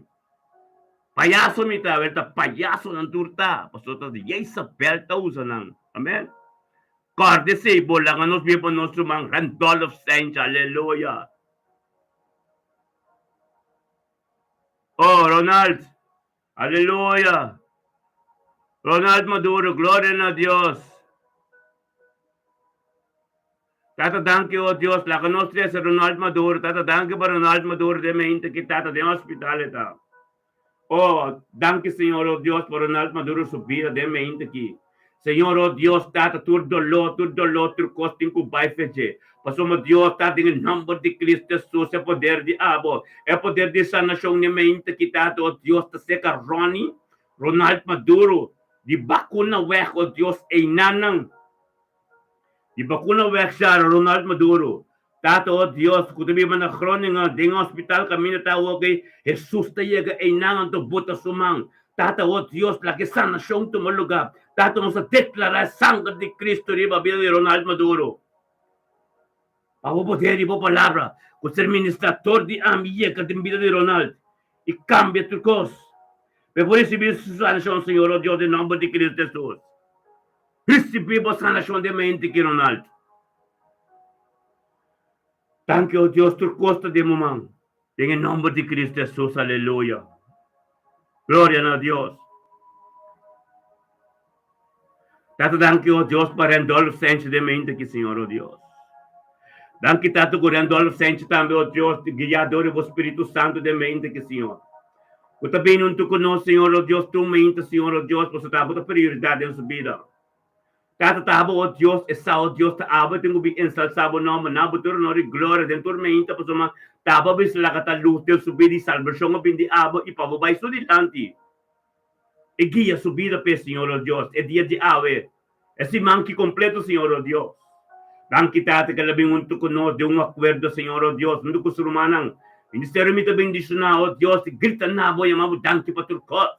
Payaso mi ta, wel ta payasonan tur ta, pasobra ta Jezabel ta usa nan. Amen. Kòrda esei bo, laga nos biba nos ruman Randolph Saints, aleluya. Oh, Ronald, aleluya. Ronald Maduro, gloria na Dios. Tata danki oh Dios, laga nos trese Ronald Maduro, tata danki pa Ronald Maduro den mente ki tata den hospital e ta. Oh, danki Señor oh Dios pa Ronald Maduro su bida den mente ki. Señor oh Dios tata tur doló, tur doló, tur kos tin ku bai fe dje. Pasobra Dios ta den e nòmber di Cristo Jesus e poder di abo, e poder di sanashon den mente ki tata oh Dios ta seka Ronnie, Ronald Maduro di bakuna weg oh Dios einanan. Di bakuna weg shara Ronald Maduro. Tata oh Dios ku ta biba na Groningen den hospital kaminda ta awor ke Jesus ta yega einan anto bota su man. Tata oh Dios laga e sanashon tuma luga. Tata nos ta deklara e sanger di Cristo riba bida di Ronald Maduro. Pa bo poder di bo palabra ku ser ministrator di ami yega den bida di Ronald i kambia tur kos. Pe por risibi su sanashon Señor oh Dios den nomber di Cristo Jesus. Risibí bo sanashon den mente ki Ronald. Danki o Dios tur kos ta den bo man. Den e nomber di Cristo Jesus aleluya. Gloria na Dios. Tata danki o Dios pa Randolph Sanchez den mente ki Señor o Dios. Danki Tata ku Randolph Sanchez tambe o Dios guiá dor di bo Spiritu Santo den mente ki Señor. Bo ta bini huntu ku nos, Señor, o Dios, tur mainta, Señor, o Dios, pasobra ta bo ta prioridat den su bida. Tata ta abo, o Dios, e sa, o Dios, ta abo e tin ku bin ensalsá bo nòmber na bo tur honor i gloria den tur meinta, pasobra ta abo a bisa laga ta lus den su bida i salbashon a bin di abo i pa bo bai su dilanti i guia su bida p'e, Señor, o Dios, e dia di awe, e siman ki kompleto, Señor, o Dios. Danki, Tata, ku el a bin huntu ku nos den un akuerdo, Señor, o Dios, huntu ku su rumannan. Ministerio mi ta bendishoná, o Dios, i grita na bo, yama bo danki pa tur kos.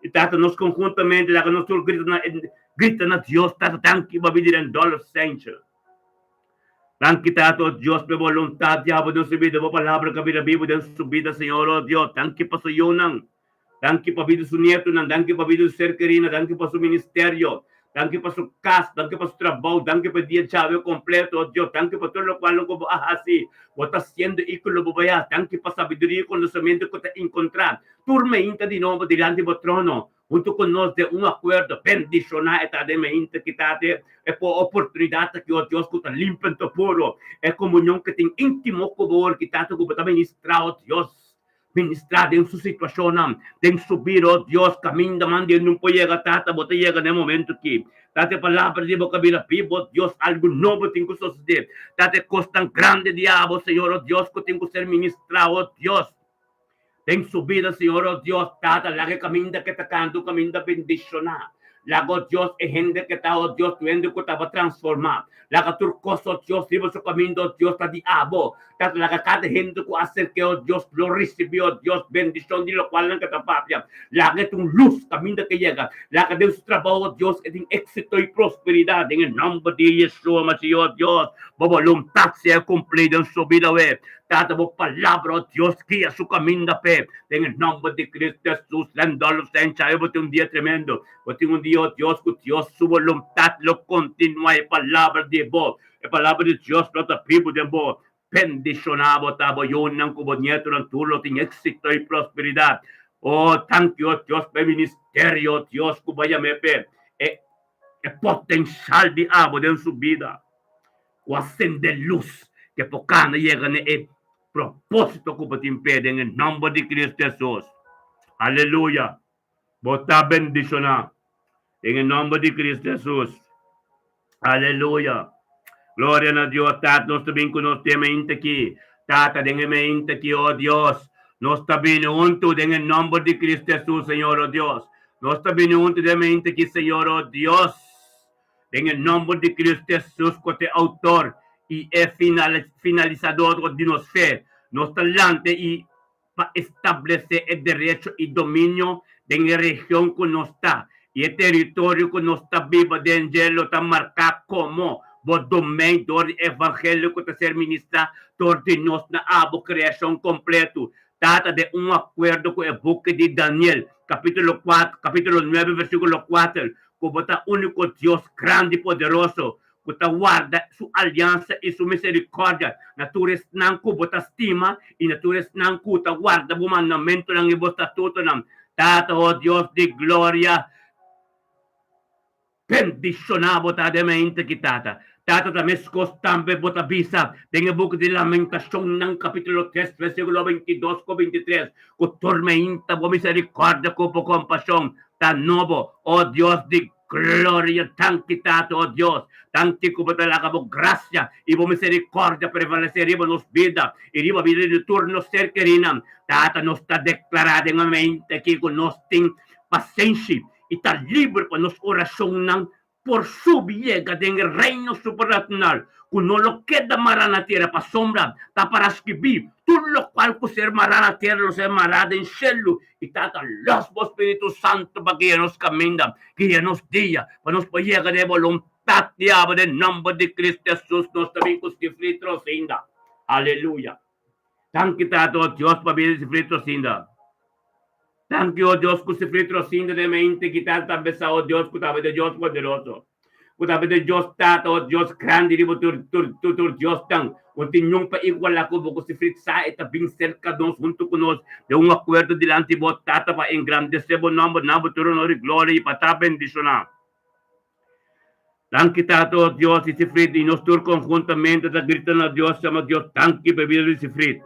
I Tata, nos konhuntamente laga nos tur grita na grita na Dios, Tata, danki pa bida den dollar cents. Danki, Tata, o Dios, pa e boluntat di abo den su bida, bo palabra ka bira bibu den su bida, Señor, o Dios. Danki pa su yunan. Danki pa bida su nietunan. Danki pa bida su ser kerina. Danki pa su ministerio. Danki pa su kas. Danki pa su trabou. Danki pa e dia djawe kompleto, o Dios. Danki pa tur lokual ku bo a hasi, bo ta hasiendo i ku lo bo bai hasi. Danki pa sabiduria i konosementu ku ta inkontrá Tur meinta di nobo dilanti bo trono, huntu ku nos den un akuerdo, bendishoná e ta den meinta ki ta te e por oportunidat aki, o Dios, ku ta limpi anto puro, e komunion ku tin íntimo ku bo ora ki ta ku bo ta ministrá, o Dios, ministrá den su situashonnan, den su bida, o Dios, kaminda man di hende no por yega, Tata, bo ta yega na e momento aki. Tata, e palabra di bo ka bira bibu, o Dios, algu nobo tin ku sosodé. Tata, e kosnan grandi di abo, Señor, o Dios, ku tin ku ser ministrá, o Dios. Den su bida, Señor, oh Dios, Tata, laga e caminda ke ta canta un caminda bendiciona. Laga, oh Dios, e hende ke ta, oh Dios, tur hende ku ta bo transforma. Laga tur cos, oh Dios, riba su caminda, oh Dios, ta di abo. Tata, laga cada hende ku acerke, oh Dios, lo ricibi, oh Dios, bendicion di locual nan ke ta papia. Laga e ta un luz caminda ke yega. Laga den su trabao, oh Dios, e tin exito y prosperidad. Den e nomber di Yeshua Mashiach, oh Dios, bo boluntad sea cumpli den su bida, we. Tata bo palabra, oh Dios, guia su caminda p'e, den e nomber di Cristo Jesus. Randolph Sencha, bo tin un dia tremendo. Bo tin un dia, oh Dios, cu Dios su boluntad lo continua. E palabra di bo, e palabra di Dios lo ta bibu den bo. Bendiciona bo ta bo yunan cu bo nietonan tur lo tin exito y prosperidad. Oh, tanki, oh Dios, p'e ministerio, oh Dios, cu bo a yam'e p'e, e, e potencial di abo den su bida. Ku a sende lus ke por kana yega na e propósito ku bo tin p'e den e nòmber di Cristo Hesus. Aleluya! Bo ta bendishoná den e nòmber di Cristo Hesus. Aleluya! Gloria na Dios. Tata, nos ta bin ku nos den e mainta aki. Tata, den e mainta aki, o Dios, nos ta bini huntu den e nòmber di Cristo Hesus, Señor, o Dios. Nos ta bini huntu den e mainta aki, Señor, o Dios. Den e nomber di Cristo Jesus cu ta e autor y e finalizador di nos fe, nos ta lanta y pa establece e derecho y dominio den e region cu nos ta y e teritorio cu nos ta biba den dje lo ta marca como bo domein dor di evangelio cu ta ser ministra dor di nos na abo creacion completo. Tata den un acuerdo cu e buki di Daniel, capitulo cuatro, capitulo nuebe versiculo cuater, ku bo ta úniko Dios grandi i poderoso, ku ta warda su aliansa i su miserikòrdia na tur esnan ku bo ta stima i na tur esnan ku ta warda bo mandamentunan i bo statutonan. Tata, o Dios di gloria, bendishoná bo ta den mente ki, Tata. Tata, ta meskos tambe bo ta bisa den e buki di Lamentashonnan, kapítulo tres, versíkulo bintidos ku bintitres, ku tur meinta bo miserikòrdia ku bo kompashon ta nobo, o Dios di gloria. Danki, Tata, o Dios, danki ku bo ta laga bo grasia i bo miserikòrdia prevalesé riba nos bida i riba bida di tur nos ser kerinan. Tata, nos ta deklará den e mente aki ku nos tin pasenshi i ta liber pa nos orashonnan por subi yega den e reino supernatunal ku no lo keda mará na tera pasobra ta para skibí, Tur lokual ku ser mará na tera lo ser mará den shelu. I Tata, los bo Spiritu Santu pa guia nos kaminda, guia nos dia, pa nos por yega den e boluntat di abo den nòmber di Kristu Hesus nos ta bin ku sifri trosinda. Aleluya! Danki Tata, o Dios, pabia di sifri trosinda. Danki, o Dios, ku sufri trosinda den mente ki ta ta besa, o Dios, ku tabata e Dios poderoso, ku tabata e Dios Tata, o Dios grandi riba tur tur tur tur diosnan, ku no tin niun pa igualá ku bo, ku sufri sa e ta bin serka nos huntu ku nos den un akuerdo dilanti bo, Tata, pa engrandesé bo nòmber na bo tur honor i gloria i pa ta bendishoná. Danki, Tata, o Dios di sufri, i nos tur konhuntamente ta grita na Dios, chama Dios danki pa e bida di sufri.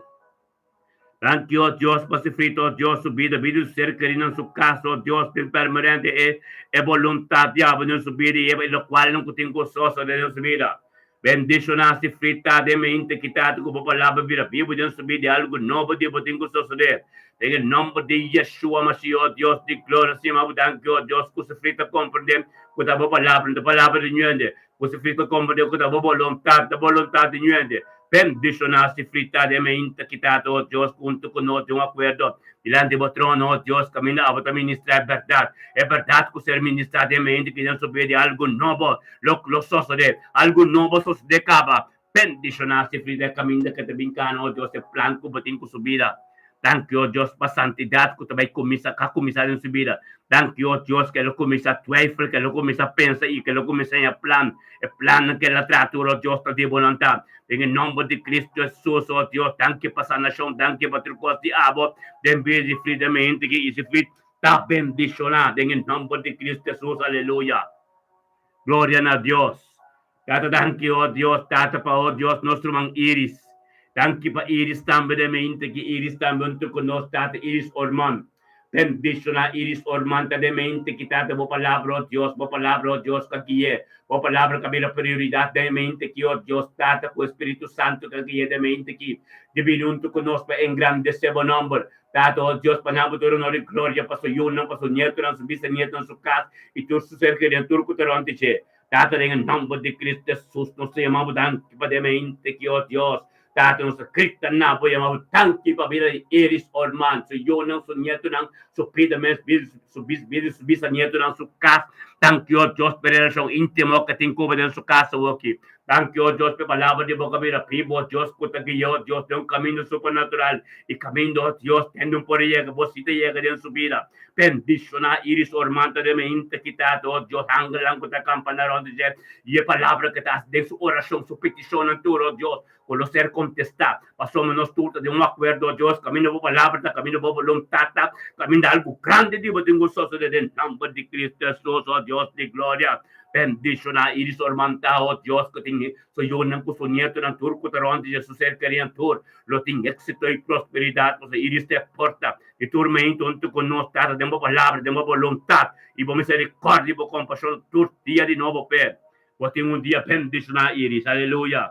Danki, o Dios, pa sufrit, o Dios, su bida, bida di su ser kerí nan su kas, o Dios, tin permanente e e boluntat di abo den su bida i e lokualnan ku tin gososo den su bida. Bendishoná sufrit ta den mente kitá ku bo palabra bira bibu den su bida i algu nobo di bo tin ku sosodé. Den e nòmber di Yeshua Mashiach, o Dios di gloria, Señor, bo danki, o Dios, ku sufrit ta komprendé ku ta bo palabra, no ta palabra di ñuende. Ku si frita komprendé ku ta bo boluntat, ta boluntat di ñuende. Bendishoná si frita den meinta kita ta, o Dios, huntu ku nos den un akuerdo dilanti bo trono, o Dios, kaminda abo ta ministrá e bèrdat, e bèrdat ku ser ministrá den meinta ki den su bida i algu nobo lo lo sosodé, algu nobo sosodé kaba. Bendishoná si frita e kaminda ke ta bin kana, o Dios, e plan ku bo tin ku su bida. Danki, o Dios, pa santidat ku ta bai kuminsá, ka kuminsá den su bida. Danki, o Dios, ku el a kuminsá twijfel, ku el a kuminsá pensa i ku el a kuminsá haña plan. E plannan ku el a traha tur, o Dios, ta di bo nan ta. Den e nòmber di Kristu Hesus, o Dios, danki pa sanashon, danki pa tur kos di abo den bida di Frida Meintiki i si Frid ta bendishoná den e nòmber di Kristu Hesus. Aleluya. Gloria na Dios. Tata danki oh Dios tata pa oh Dios nos ruman Iris danki pa Iris tambe den mente ki Iris tambe hunto ku nos tata Iris Orman bendishona Iris Orman ta den mente ki tata bo palabra oh Dios bo palabra oh Dios ka gui'e bo palabra ka bira prioridat den mente ki oh Dios tata ku Espiritu Santo ka gui'e den mente ki di bini hunto ku nos pa engrandese bo nomber tata oh Dios pa nan bo tur honor i gloria pa su yunan pa su nietonan su bisanietonan su kas i tur su ser kerinan tur ku ta rònt di dje. Tata, den e nòmber di Kristu Hesus, nos ta yama bo danki pa den mente ki, o Dios, Tata, nos ta grita na bo, yama bo danki pa bida di Iris Orman, su yunan, su nietonan, su bida mes, su bis, su bisanietonan, su kas. Danki, o Dios, pa e relashon íntimo ke tin ku bo den su kas awoki. Danki, o Dios, pa e palabra di bo ku a bira bibu, o Dios, ku ta guia, o Dios, den un kaminda supernatural i kaminda, o Dios, tende un por yega, bo si ta yega den su bida. Bendishoná Iris Orman ta den meinta ki ta do Dios angelnan ku ta kampaná rònt di dje i e palabra ku ta hasi den su orashon, su petishonnan tur, o Dios, ku lo ser kontestá. Pasobra nos tur ta den un akuerdo, o Dios, kaminda bo palabra ta, kaminda bo boluntat ta, kaminda algu grandi di bo tin ku sosodé den nòmber di Kristu Hesus, o Dios di gloria. Bendishoná Iris Orman ta, o Dios, ku tin su yunan ku su nietonan tur ku ta rònt di dje, su ser kerinan tur lo tin éksito i prosperidat, pasobra Iris ta e porta Di tur mente huntu ku nos, Tata, den bo palabra, den bo boluntat i bo miserikòrdia i bo kompashon tur dia di nobo p'e. Bo tin un dia bendishoná, Iris. Aleluya!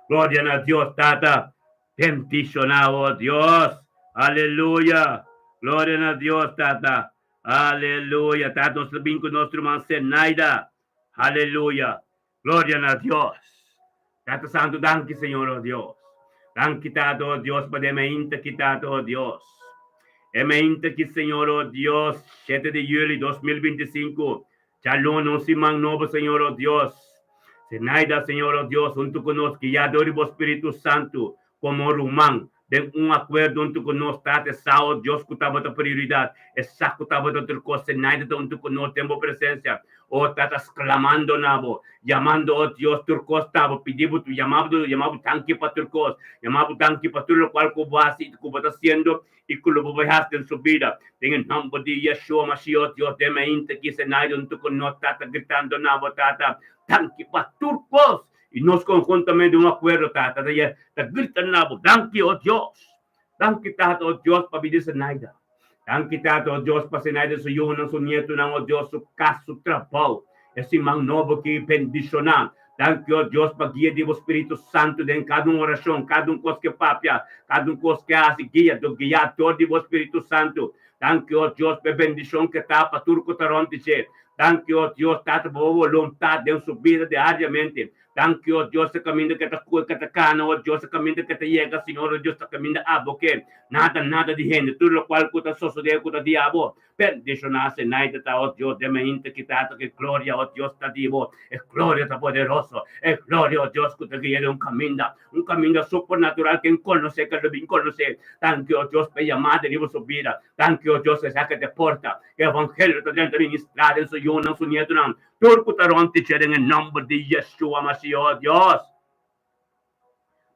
Gloria na Dios, Tata. Bendishoná, o Dios. Aleluya! Gloria na Dios, Tata. Aleluya! Tata, nos ta bin ku nos ruman Zenaida. Aleluya! Gloria na Dios. Tata Santu danki Señor oh Dios. Danki Tata oh Dios pa den mainta ki Tata oh Dios. E mainta ki Señor oh Dios shete di juli 2025 djaluna un siman nobo Señor oh Dios. Zenaida Señor oh Dios huntu ku nos guia dor di bo Spiritu Santu komo ruman den un akuerdo huntu ku nos Tata e sa oh Dios ku tabata prioridat e sa ku tabata tur kos Zenaida ta huntu ku nos den bo presensia oh Tata sklamando na bo yamando oh Dios tur kos ta bo pidi bo yama bo yama bo danki pa tur kos yama bo danki pa tur lokual ku bo hasi ku bo ta hasiendo i ku lo bo bai hasi den su bida den e nòmber di Yeshua Mashiach Dios den mainta ki Zenaida huntu ku nos Tata gritando na bo Tata danki pa tur kos I nos konhuntamente un akuerdo tata ta ye ta grita na bo, Danki, o Dios! Danki, Tata, o Dios, pa bida Zenaida. Danki, Tata, o Dios, pa Zenaida, su yunan, su nietunan, o Dios, su kas, su trabou. E siman nobo ki bendishoná. Danki, o Dios, pa guia di bo Spiritu Santu den kada un orashon, kada un kos ke papia, kada un kos ke hasi, guia, do guiá dor di bo Spiritu Santu. Danki, o Dios, pa e bendishon ke ta pa tur ku ta rònt di dje. Danki, o Dios, Tata, pa bo boluntat den su bida diariamente. Danki, o Dios, e kaminda ke ta kue, ke ta kana, o Dios, e kaminda ke ta yega, Señor, o Dios, ta kaminda abo ke nada, nada di hende. Tur lokual ku ta sosodé ku ta di abo, bendishoná Zenaida ta, o Dios, den mainta ki Tata, ku e gloria, o Dios, ta di bo. E gloria ta poderoso. E gloria, o Dios, ku ta guia den un kaminda, un kaminda supernatural ken konosé, ken lo bin konosé. Danki, o Dios, pa e yamada riba su bida. Danki, o Dios, esaki ta e porta. E evangelio ta drenta ministrá den su yunan, su nietunan, tur ku ta rònt di dje den e nòmber di Yeshua Mashiach, o Dios.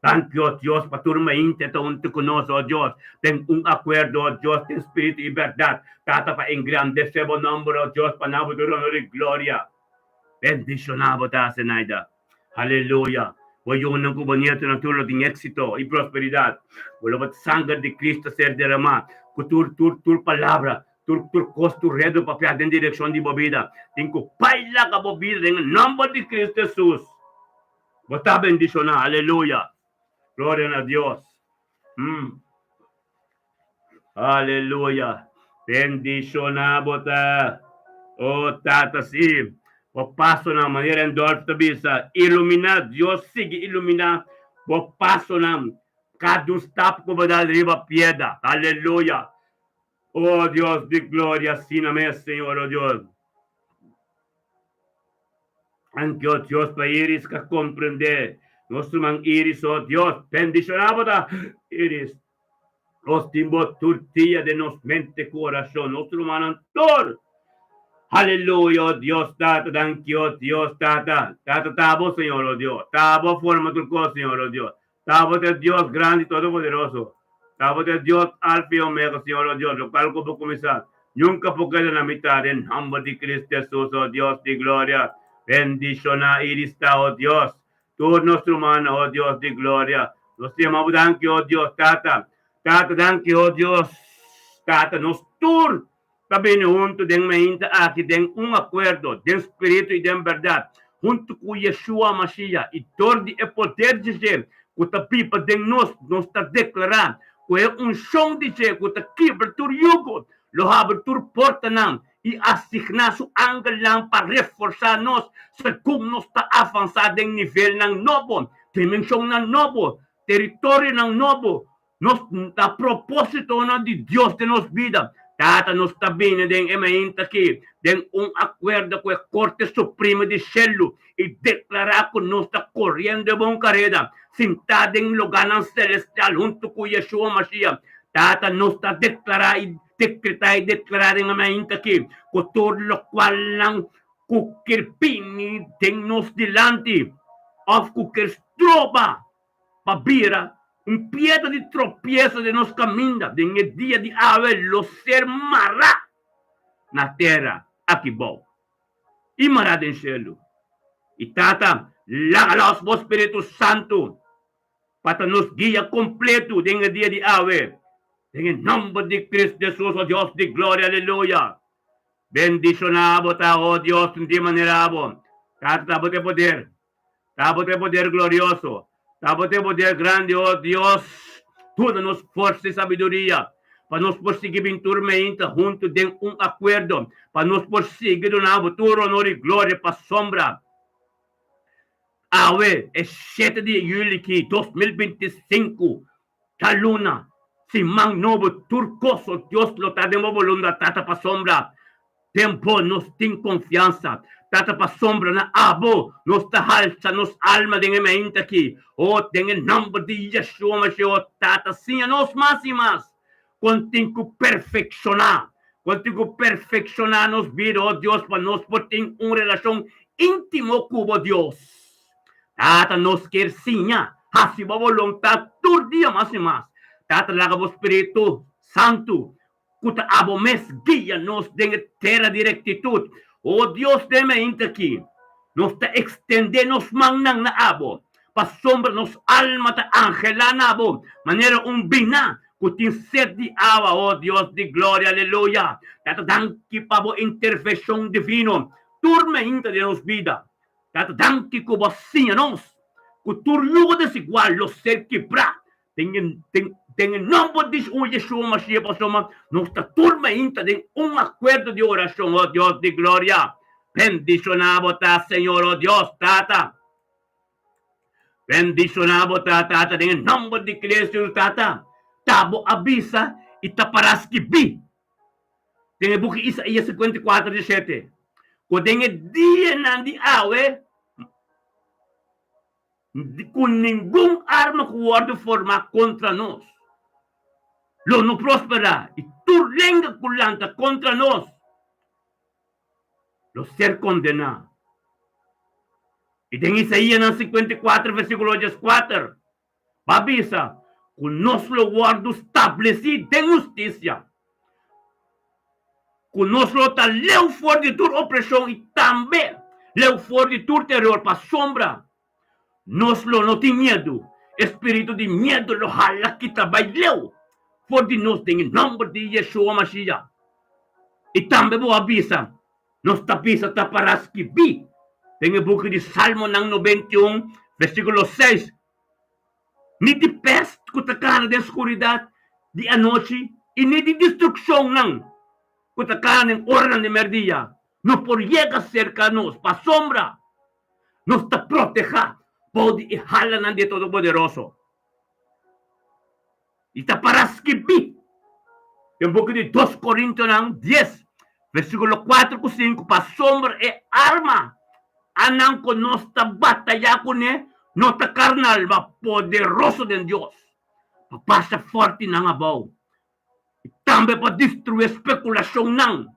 Danki, o Dios, pa tur mainta ta huntu ku nos, o Dios, den un akuerdo, o Dios, den spiritu i bèrdat, Tata, pa engrandesé bo nòmber, o Dios, pa nan bo tur honor i gloria. Bendishoná bo ta, Zenaida. Aleluya! Bo yunan ku bo nietonan tur lo tin éksito i prosperidat. Bo lo bat sanger di Kristu ser deramá ku tur tur tur palabra, tur tur kos, tur redu papiá den direkshon di bo bida tin ku bai laga bo bida den e nòmber di Kristu Hesus. Bo ta bendishoná. Aleluya! Gloria na Dios. Mm. Aleluya! Bendishoná bo ta, o Tata, sí, bo pasonan, manera Endolf ta bisa, iluminá, Dios sigui iluminá bo pasonan, kada un stap ku bo dal riba pieda. Aleluya! O Dios di gloria, asina mes, Señor, o Dios. Anke, o Dios, pa Iris ka komprendé nos ruman Iris, o Dios, bendishoná bo ta, Iris. Nos tin bo tur dia den nos mente ku orashon, nos rumannan tur. Aleluya, o Dios Tata, danki, o Dios Tata. Tata, ta bo, Señor, o Dios. Ta bo forma tur kos, Señor, o Dios. Ta bo ta e Dios grandi todopoderoso. Ta bo ta e Dios Alfa i Omega, Señor, o Dios, lokual ku bo kuminsá, nunka por keda na mitad. Den nòmber di Cristo Hesus, o Dios di gloria, bendishoná Iris ta, o Dios. Tur nos rumannan, o Dios di gloria. Nos ta yama bo danki, o Dios, Tata. Tata, danki, o Dios, Tata. Nos tur ta bini huntu den mainta aki den un akuerdo, den spiritu i den bèrdat, huntu ku Yeshua Mashiach, i dor di e poder di dje ku ta biba den nos, nos ta deklará ku e unshon di dje ku ta kibra tur yugo, lo habri tur portanan i asigná su angelnan pa reforsá nos segun nos ta avansá den nivelnan nobo, dimenshonnan nobo, teritorionan nobo, nos ta propósitonan di Dios den nos bida. Tata, nos ta bini den e mainta aki den un akuerdo ku e Korte Supremo di Shelu i deklará ku nos ta koriendo e bon kareda, sintá den lugánan selestial huntu ku Yeshua Mashiach. Tata, nos ta deklará i dekretá i deklará den e mainta aki ku tur lokualnan ku kier bini den nos dilanti òf ku kier stroba pa bira un piedra di tropieso den nos kaminda den e dia di awe lo ser mará na tera aki bou i mará den shelu. I Tata, laga los bo Spiritu Santu pa ta nos guia kompletu den e dia di awe, den e nòmber di Kristu Hesus, o Dios di gloria, aleluya. Bendishoná bo ta, o Dios, di manera bo, Tata, ta bo ta e poder. Ta bo ta e poder glorioso, ta bo ta e poder grandi, o Dios, duna nos forsa i sabiduria pa nos por sigui bin tur meinta huntu den un akuerdo, pa nos por sigui duna bo tur honor i gloria pasobra awe e shete di yuli ki 2025 ta luna siman nobo tur kos, o Dios, lo ta den bo bolundat, Tata, pasobra Den bo nos tin konfiansa. Tata pasobra na abo nos ta halsa nos alma den e mainta aki. O den e nòmber di Yeshua Mashiach, o Tata, siña nos mas i mas kon tin ku perfekshoná, kon tin ku perfekshoná nos bida, o Dios, pa nos por tin un relashon íntimo ku bo, Dios. Tata, nos kier siña hasi bo boluntat tur dia mas i mas. Tata, laga bo spiritu santu ku ta abo mes guia nos den e tera di rektitut. O Dios, den mainta aki, nos ta ekstendé nos mannan na abo, pasobra nos alma ta anhelá na bo manera un biná ku tin set di awa. O Dios di gloria, aleluya! Tata, danki pa bo intervenshon divino tur mainta den nos bida. Tata, danki ku bo a siña nos ku tur yugo desigual lo ser kibrá Den den e nomber di un Yeshua Mashiach pasobra nos ta tur mainta den un akuerdo di orashon, o Dios di gloria. Bendishoná bo ta, Señor, o Dios, Tata. Bendishoná bo ta, Tata, den e nomber di Cristo, Tata. Ta bo a bisa i ta pará skibí den e buki Isaías 54, 17, ku den e dianan di awe, Ku ningun arma ku wòrdu formá kontra nos lo no prosperá, i tur lenga ku lanta kontra nos lo ser kondená. I den Isaíasnan 54 versíkulo 14 bo a bisa ku nos lo wòrdu stablesí den hustisia, ku nos lo ta leu for di tur opreshon i tambe leu for di tur teror, pasobra. Nos lo no tin miedu. E spiritu di miedu lo hala kita bai leu for di nos den e nòmber di Yeshua Mashiach. I tambe bo a bisa, Nos ta bisa ta para skibí den e buki di Salmonan 91, versíkulo 6, Ni di pèst ku ta kana den skuridat di anochi i ni di destrukshonnan ku ta kana den oranan di mèrdia no por yega serka nos, pasobra nos ta protehá bou di e halanan di e Todopoderoso. I ta para skibí den buki di Dos Korintionan dies, versíkulo kuater ku sinku, Pasobra e arma anan ku nos ta batayá kuné no ta karnal, ma poderoso den Dios, pa pasa fòrtinan abou i tambe pa destruí spekulashonnan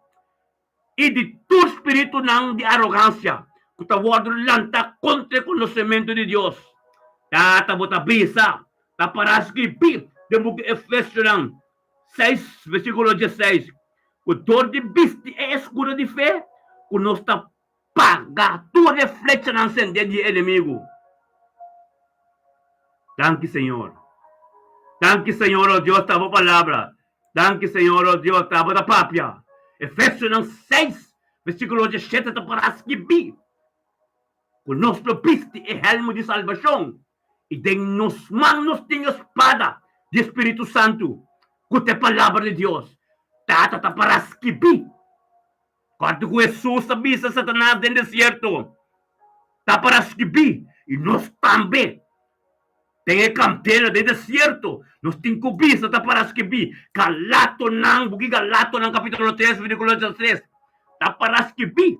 i di tur spiritunan di arogansia ku ta wòrdu lantá kontra e konosementu di Dios. Tata, bo ta bisa, ta pará skibí den buki Efesionan seis, versíkulo diesseis, ku dor di bisti e eskudo di fe ku nos ta paga tur e flechanan sendé di e enemigu. Danki, Señor. Danki, Señor, o Dios, ta bo palabra. Danki Señor, o Dios, ta bo ta papia. Efesionan seis, versíkulo diesshete ta para skibí ku nos lo bisti e hèlmu di salbashon i den nos man nos tin e spada di e Spiritu Santu, ku ta e Palabra di Dios. Tata ta para skibí. Kòrda ku Hesus a bisa Satanas den desierto, Ta para skibí, i nos tambe. Den e kantera den desierto, nos tin ku bisa ta para skibí. Galatonan, buki Galatonan kapítulo tres, versíkulo diestres, ta para skibí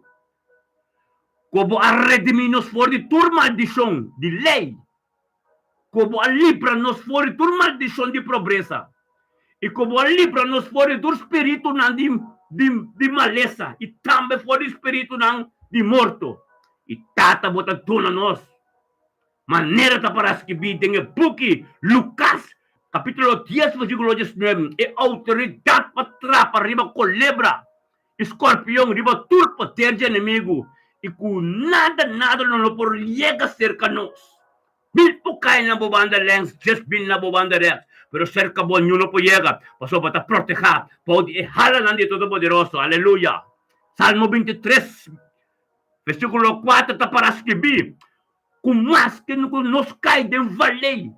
ku bo a redimí nos for di tur maldishon di lei, ku bo a libra nos for di tur maldishon di pobresa, i ku bo a libra nos for di tur spiritunan di di malesa i tambe for di spiritunan di morto. I Tata bo ta duna nos Manera ta para skibí den e buki Lukas, kapítulo dies, versíkulo diesnuebe, e outoridat pa trapa riba kolebra i skorpion, riba tur poder dje enemigu, i ku nada, nada lo no por yega serka nos. Mil por kai na bo banda lèns, 10,000 na bo banda rèks, pero serka bo niun no por yega, pasobra bo ta protehá bou di e halanan di e Todopoderoso. Aleluya! Salmo 23, versíkulo kuater ta para skibí, Ku maske ku nos kai den valei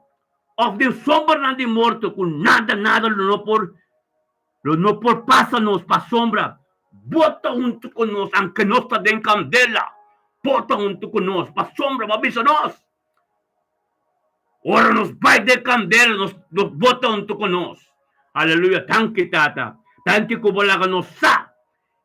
òf den sombranan di morto, ku nada, nada lo no por, lo no por pasa nos, pasobra Bo ta huntu ku nos, anke nos ta den kandela, Bo ta huntu ku nos, pasobra Bo a bisa nos, ora nos bai den kandela, nos, nos, Bo ta huntu ku nos. Aleluya! Danki, Tata. Danki ku Bo laga nos sa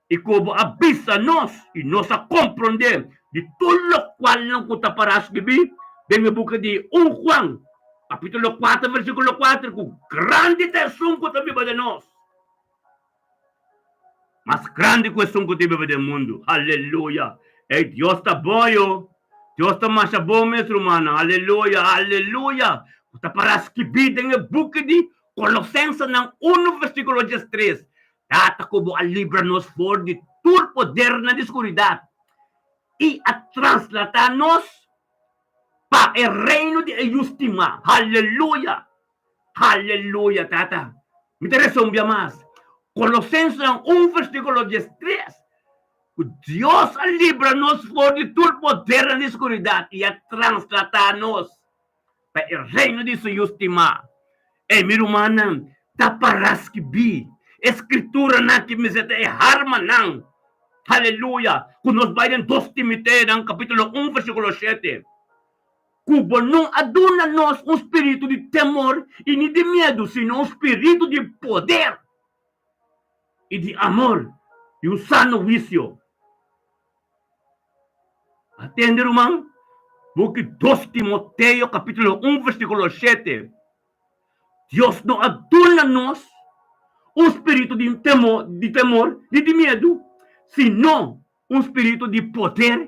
I ku bo a bisa nos, i nos a komprondé di tur lokualnan ku ta pará skibí den e buki di un Juan, kapítulo kuater, versíkulo kuater, ku grandi ta esun ku ta biba den nos, mas grandi ku esun ku ta biba den mundu. Aleluya! Ey, Dios ta bon, yo! Dios ta masha bon mes, rumannan. Aleluya! Aleluya! Ku ta pará skibí den e buki di Kolosensenan unu, versíkulo diestres, Tata ku bo a libra nos for di tur podernan di skuridat i a trasladá nos pa e reino di e Yu stimá. Haleluya! Haleluya, Tata! Mi ta resa un bia mas. Kolosensenan un versíkulo diestres, ku Dios a libra nos for di tur podernan di skuridat i a trasladá nos pa e reino di su Yu stimá. Ey, mi rumannan, ta pará skibí e skrituranan ki mester ta e harmanan, aleluya, ku nos bai den Dos Timoteonan kapítulo un versíkulo shete, ku bo no a duna nos un spiritu di temor i ni di miedu, sino un spiritu di poder i di amor i un sano huisio. Atende, ruman, buki Dos Timoteo kapítulo un versíkulo shete, Dios no a duna nos un spiritu di temor, di temor ni di miedu, sino un spiritu di poder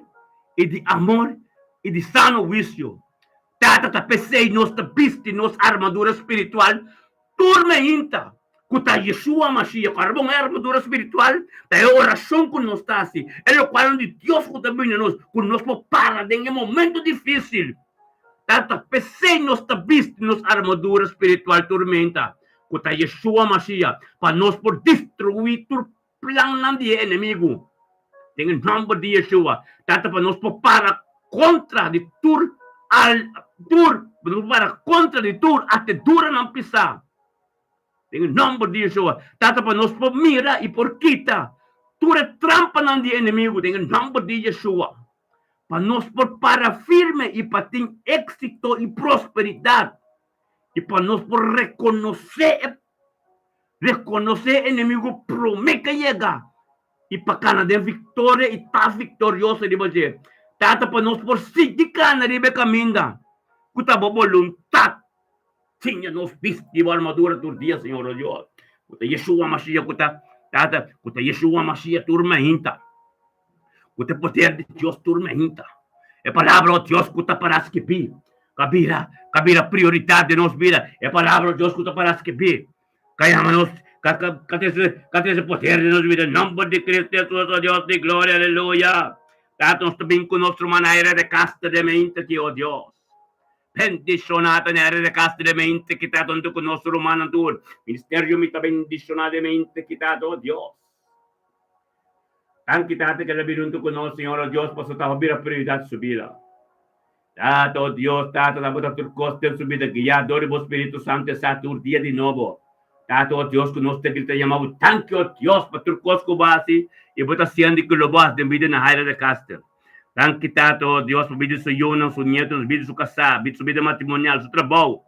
i di amor i di sano huisio. Tata ta p'esei nos ta bisti nos armadura spiritual tur meinta, ku ta Yeshua Mashiach. Ora bon e armadura spiritual ta e orashon ku nos ta hasi, e lokualnan di Dios ku ta bini na nos, ku nos por para den e momento difísil. Tata, p'esei nos ta bisti nos armadura spiritual tur menta, ku ta Yeshua Mashiach, pa nos por destruí tur plannan di e enemigu. Den e nòmber di Yeshua, Tata, pa nos por para kontra di tur al tur, pa nos por para kontra di tur ateduranan pisá. Den e nòmber di Yeshua, Tata, pa nos por mira i por kita tur e trampanan di e enemigu den e nòmber di Yeshua. Pa nos por para firme i pa tin éksito i prosperidat i pa nos por rekonosé e rekonosé e enemigu promé ke yega i pa kana den viktoria i ta viktorioso riba dje. Tata, pa nos por sigui kana riba e kaminda ku ta bo boluntat. Siña nos bisti bo armadura tur dia, Señor o Dios. Ku ta Yeshua Mashiach ku ta, Tata, ku ta Yeshua Mashiach tur mainta. Ku ta e poder di Dios tur mainta. E palabra o Dios ku ta para skibí, ka bira, ka bira prioridat den nos bida. E palabra o Dios ku ta para skibí, ka yama nos, ka, ka, ka trese, ka trese poder den nos bida. Nomber di Cristo Jesus, o Dios di gloria, aleluya. Tata, nos ta bin ku nos ruman aire de kasta den mainta aki, o Dios. Bendishoná ta nere de kas de mente kita donde ku nos rumannan tur. Ministerio mi ta bendishoná de mente kita do Dios. Danki Tata ke ta bini huntu ku nos Señor o Dios paso ta bira prioridat su bida. Tata o Dios Tata ta bo ta tur kos den su bida guiá dor di bo Spiritu Santu e sa tur dia di nobo. Tata o Dios ku nos ta grita yama bo danki o Dios pa tur kos ku bo hasi i bo ta hasiendo i ku lo bo hasi den bida na Haira de Castel. Danki Tata, oh Dios, pa bida di su yunan, su nietonan, bida di su kasá, bida su bida matrimonial, su trabou.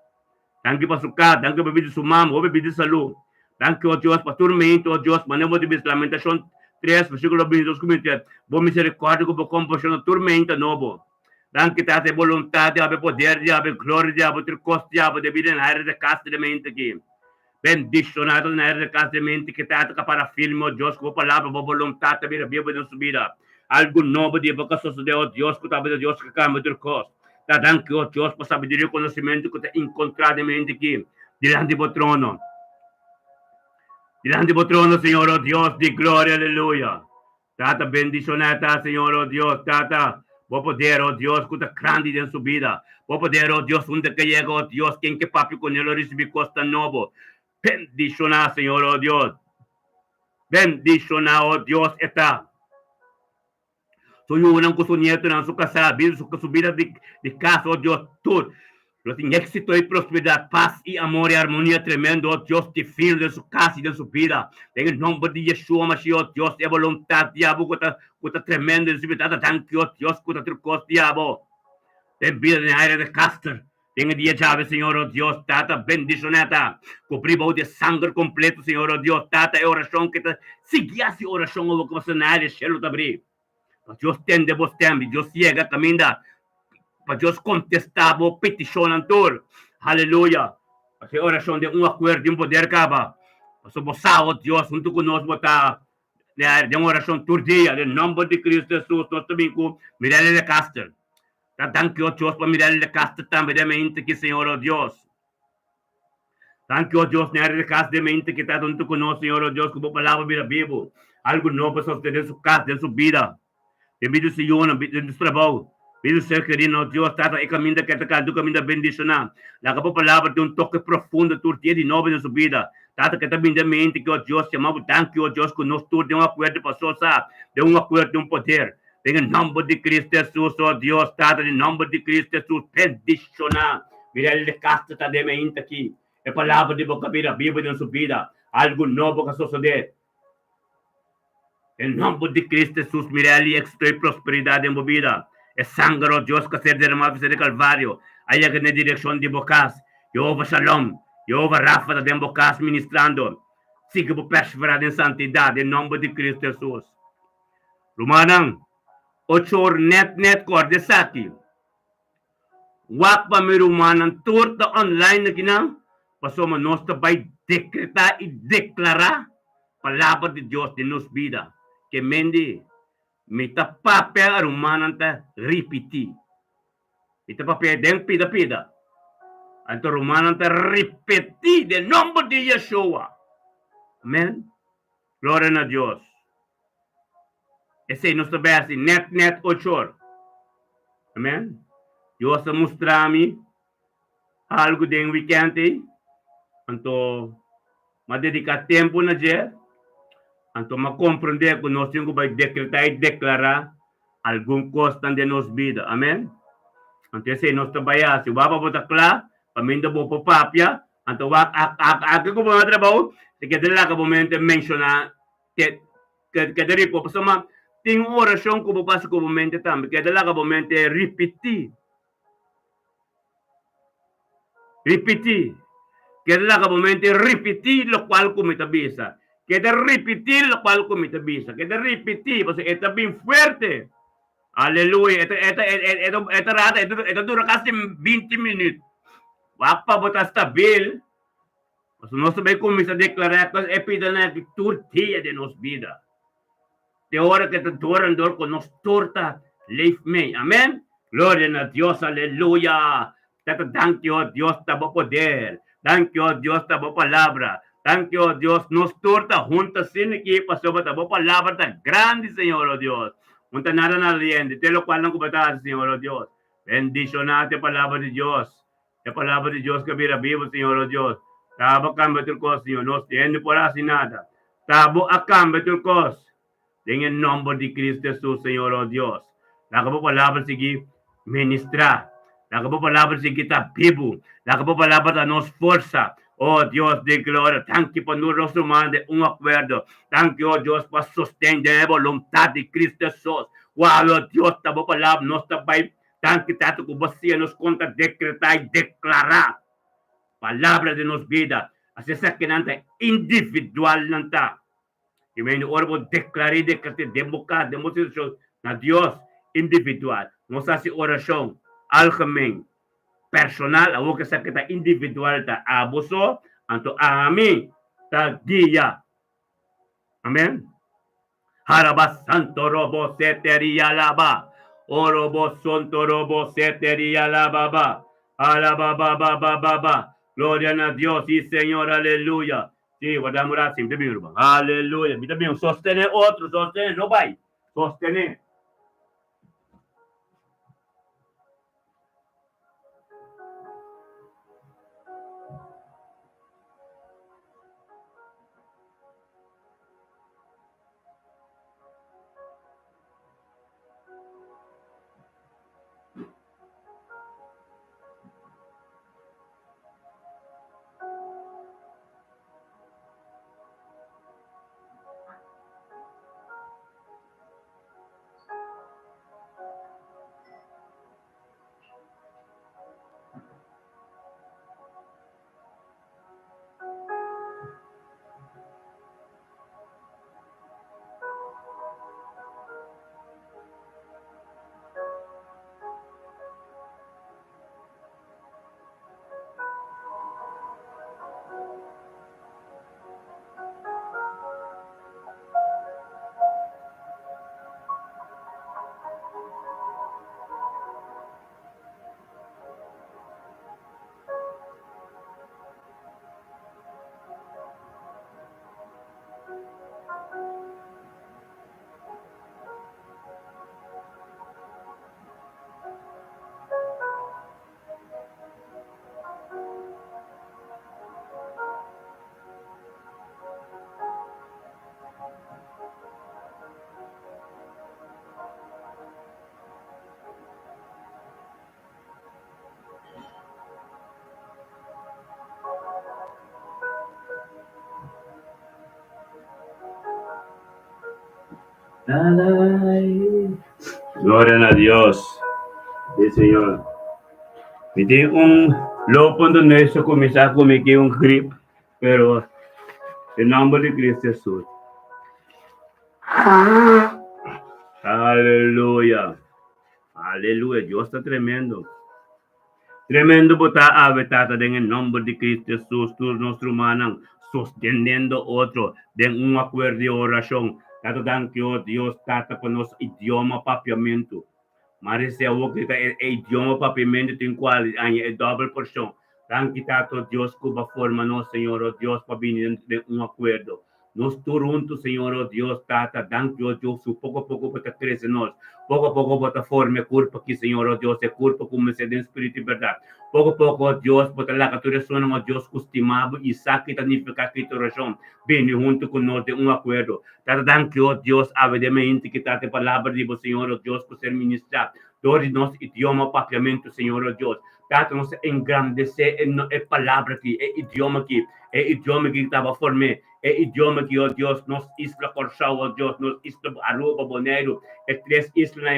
Danki pa su kas, danki pa bida di su mama, hopi bida di salú. Danki, oh Dios, pa tur mente, oh Dios, manera bo ta bisa Lamentashon tres, versíkulo bintidos ku bintitres, Bo miserikòrdia ku bo kompashon ta tur mente nobo. Danki, Tata, e boluntat di abo, e poder di abo, e gloria di abo, tur kos di abo, debí den aire di kas di mente aki. Bendishoná ta den aire di kas di mente ki Tata ka para firme, oh Dios, ku bo palabra, bo boluntat ta bira bibu den su bida. Algu nobo di bo ka sosodé, oh Dios, ku ta bira Dios ku kambia tur kos. Ta danki, oh Dios, pa sabiduria i konosementu ku ta inkontrá den mente aki dilanti bo trono. Dilanti bo trono, Señor, oh Dios di gloria, aleluya. Tata, bendishoná ta, Señor, oh Dios, Tata, bo poder, oh Dios, ku ta grandi den su bida. Bo poder, oh Dios, unda ke yega, oh Dios, ken ke papia ku ne lo risibí kosnan nobo. Bendishoná, Señor, oh Dios. Bendishoná, oh Dios, e ta. Su yunan ku su nietonan, su kasá, bida, su, su bida di, di kas, oh Dios, tur. Lo tin éxito i prosperidat, pas i amor i armonia tremendo, oh Dios divino, den su kas i den su bida. Den e nomber di Yeshua Mashiach, oh Dios, e boluntat di abo ku ta, ku ta tremendo den su bida. Tata, danki, oh Dios, ku ta tur kos di abo den bida den aire di Caster. Den e dia djawe, Señor, oh Dios, Tata, bendishoná ta. Kubrí bou di e sanger kompleto, Señor, oh Dios, Tata, e orashon ke ta sigui hasi orashon ora ku bo sta na aire, shelu ta abrí. Pa Dios tende bo stem i Dios yega kaminda pa Dios kontestá bo petishonnan tur. Aleluya! Hasi orashon den un akuerdo di un poder kaba. Pasobra bo sa, o Dios, huntu ku nos bo ta den orashon tur dia. Den nòmber di Kristu Hesus nos ta bin ku Mirella de Caster. Ta danki, o Dios, pa Mirella de Caster tambe den mente aki, Señor, o Dios. Danki, o Dios, na e kas den mente ki ta huntu ku nos, Señor, o Dios, ku bo palabra bira bibu. Algu nobo a sosodé den su kas, den su bida, den bida di su yunan, den su trabou, bida di su ser kerí. Nos Dios, Tata, e kaminda ku e ta kanta un kaminda bendishoná. Laga bo palabra tin un toke profundo tur dia di nobo den su bida. Tata, ku e ta bini den mente ki, o Dios, yama bo danki, o Dios, ku nos tur den un akuerdo pasó sa, den un akuerdo den un poder. Den e nòmber di Cristo Hesus, o Dios Tata, den nòmber di Cristo Hesus, bendishoná Mirel de Castro ta den mainta aki. E palabra di bo ka bira bibu den su bida. Algu nobo ka sosodé. Den nòmber di Cristo Hesus, Mirel i éxito i prosperidat den bo bida. E sanger, o Dios, ka ser derramá bisa di Calvario, a yega den e direkshon di bo kas. Jehovah Shalom, Jehovah Rafa ta den bo kas ministrando. Sigui bo perseverá den santidat, den nòmber di Cristo Hesus. Rumannan, ochor nèt nèt kòrda esaki. Wak pa mi rumannan tur ta online akinan, pasobra nos ta bai dekretá i deklará Palabra di Dios den nos bida. Ke mende mi ta papia, rumannan ta ripití. Mi ta papia den pida pida. Anto rumannan ta ripití den nòmber di Yeshua. Amèn. Gloria na Dios. Esei nos ta bai hasi nèt nèt ochor. Amen. Dios a mustra mi algu den wikènt ei, anto m'a dediká tempu na dje, anto m'a komprondé ku nos tin ku bai dekretá i deklará algun kosnan den nos bida. Amèn. Anto esei nos ta bai hasi. Wak pa bo ta kla, kaminda bo por papia, anto wak aki ku bo na trabou, si keda laga bo mente menshoná te keda ripo pasobra tin un orashon ku bo pasa ku bo mente tambe, keda laga bo mente ripití. Ripití. Keda laga bo mente ripití lokual ku mi ta bisa. Keda ripití lokual ku mi ta bisa. Keda ripití, pasobra e ta bin fuerte. Aleluya. E ta, e ta, e ta, e ta rata, e ta dura kasi binti minüt. Wak pa bo ta stabil, pasobra nos ta bai kuminsá deklará kos e pidanan aki tur dia den nos bida. Te ora ke ta dor en dor ku nos tur ta leef mee. Amen. Gloria na Dios aleluya. Tata danki oh Dios ta bo poder. Danki oh Dios ta bo palabra. Danki oh Dios nos tur ta hunta asina aki pasobra ta bo palabra ta grandi Señor oh Dios. Un ta nada nada di hende te lokualnan ku bo ta hasi Señor oh Dios. Bendiciona te palabra di Dios. E palabra di Dios ke bira bibu, Señor, o Dios. Ta bo kambia tur kos, Señor. Nos hende por hasi nada. Ta bo a kambia tur kos. Den e nomber di Cristo Jesus, Señor, o Dios. Laga bo palabra sigui ministra. Laga bo palabra sigui ta bibu. Laga bo palabra ta nos forsa. O Dios di gloria, danki pa nos nos ruman den un akuerdo. Danki, o Dios, pa sosten den e boluntat di Cristo Jesus. Wou, o Dios, ta bo palabra nos ta bai Danki Tata ku bo siña nos kon ta dekretá i deklará palabra den nos bida. Asina esakinan ta individual nan ta. I mende ora bo deklará i dekret'é den bo kas, den bo situashon, na Dios individual. Nos hasi orashon algemen, personal, awor ku esaki ta individual ta abo so, anto ami ta guia. Amen. Haraba santo robo seteria laba. Orobo sonto robo seteria laba ba. Alaba ba ba ba ba ba. Gloria na Dios, sí Señor, aleluya. Sí, guarda un rato, sí, mi ta bin ruman. Aleluya, mi ta bin. Sostene otro, sostene, no bai. Sostene. Gloria na Dios. Sí, Señor. Mi tin un lopo en donde se comienza con mi que un grip, pero en nombre de Cristo Jesús. Aleluya. Aleluya. Dios ta tremendo. Tremendo bo ta awe, Tata, den e nomber di Cristo Jesús, tur nos rumannan sosteniendo otro den un acuerdo di oracion. Tata, danki, oh Dios, Tata, pa nos idioma papiamentu. Marece awor cu ta e idioma papiamentu tin cual haña e dobel porcion. Danki, Tata, oh Dios, cu bo a forma nos, Señor, oh Dios, pa bini den un acuerdo. Nos tur huntu, Señor, o Dios, Tata, danki, o Dios, ku poko poko Bo ta krese nos. Poko poko Bo ta forma e kurpa aki, Señor, o Dios, e kurpa ku mester den spiritu i bèrdat. Poko poko, o Dios, Bo ta laga tur esunnan, o Dios, ku stima Bo i sa ki ta nifiká Kristu orashon, bini huntu ku nos den un akuerdo. Tata, danki, o Dios, awe den mente ki ta e palabra di Bo, Señor, o Dios, ku ser ministrá dor di nos idioma papiamentu, Señor, o Dios. Tata, nos ta engrandesé e e palabra aki, e idioma aki, e idioma aki tabata form'é, e idioma aki, o Dios, nos isla Kòrsou, o Dios, nos isla Aruba, Boneiru, e tres islanan.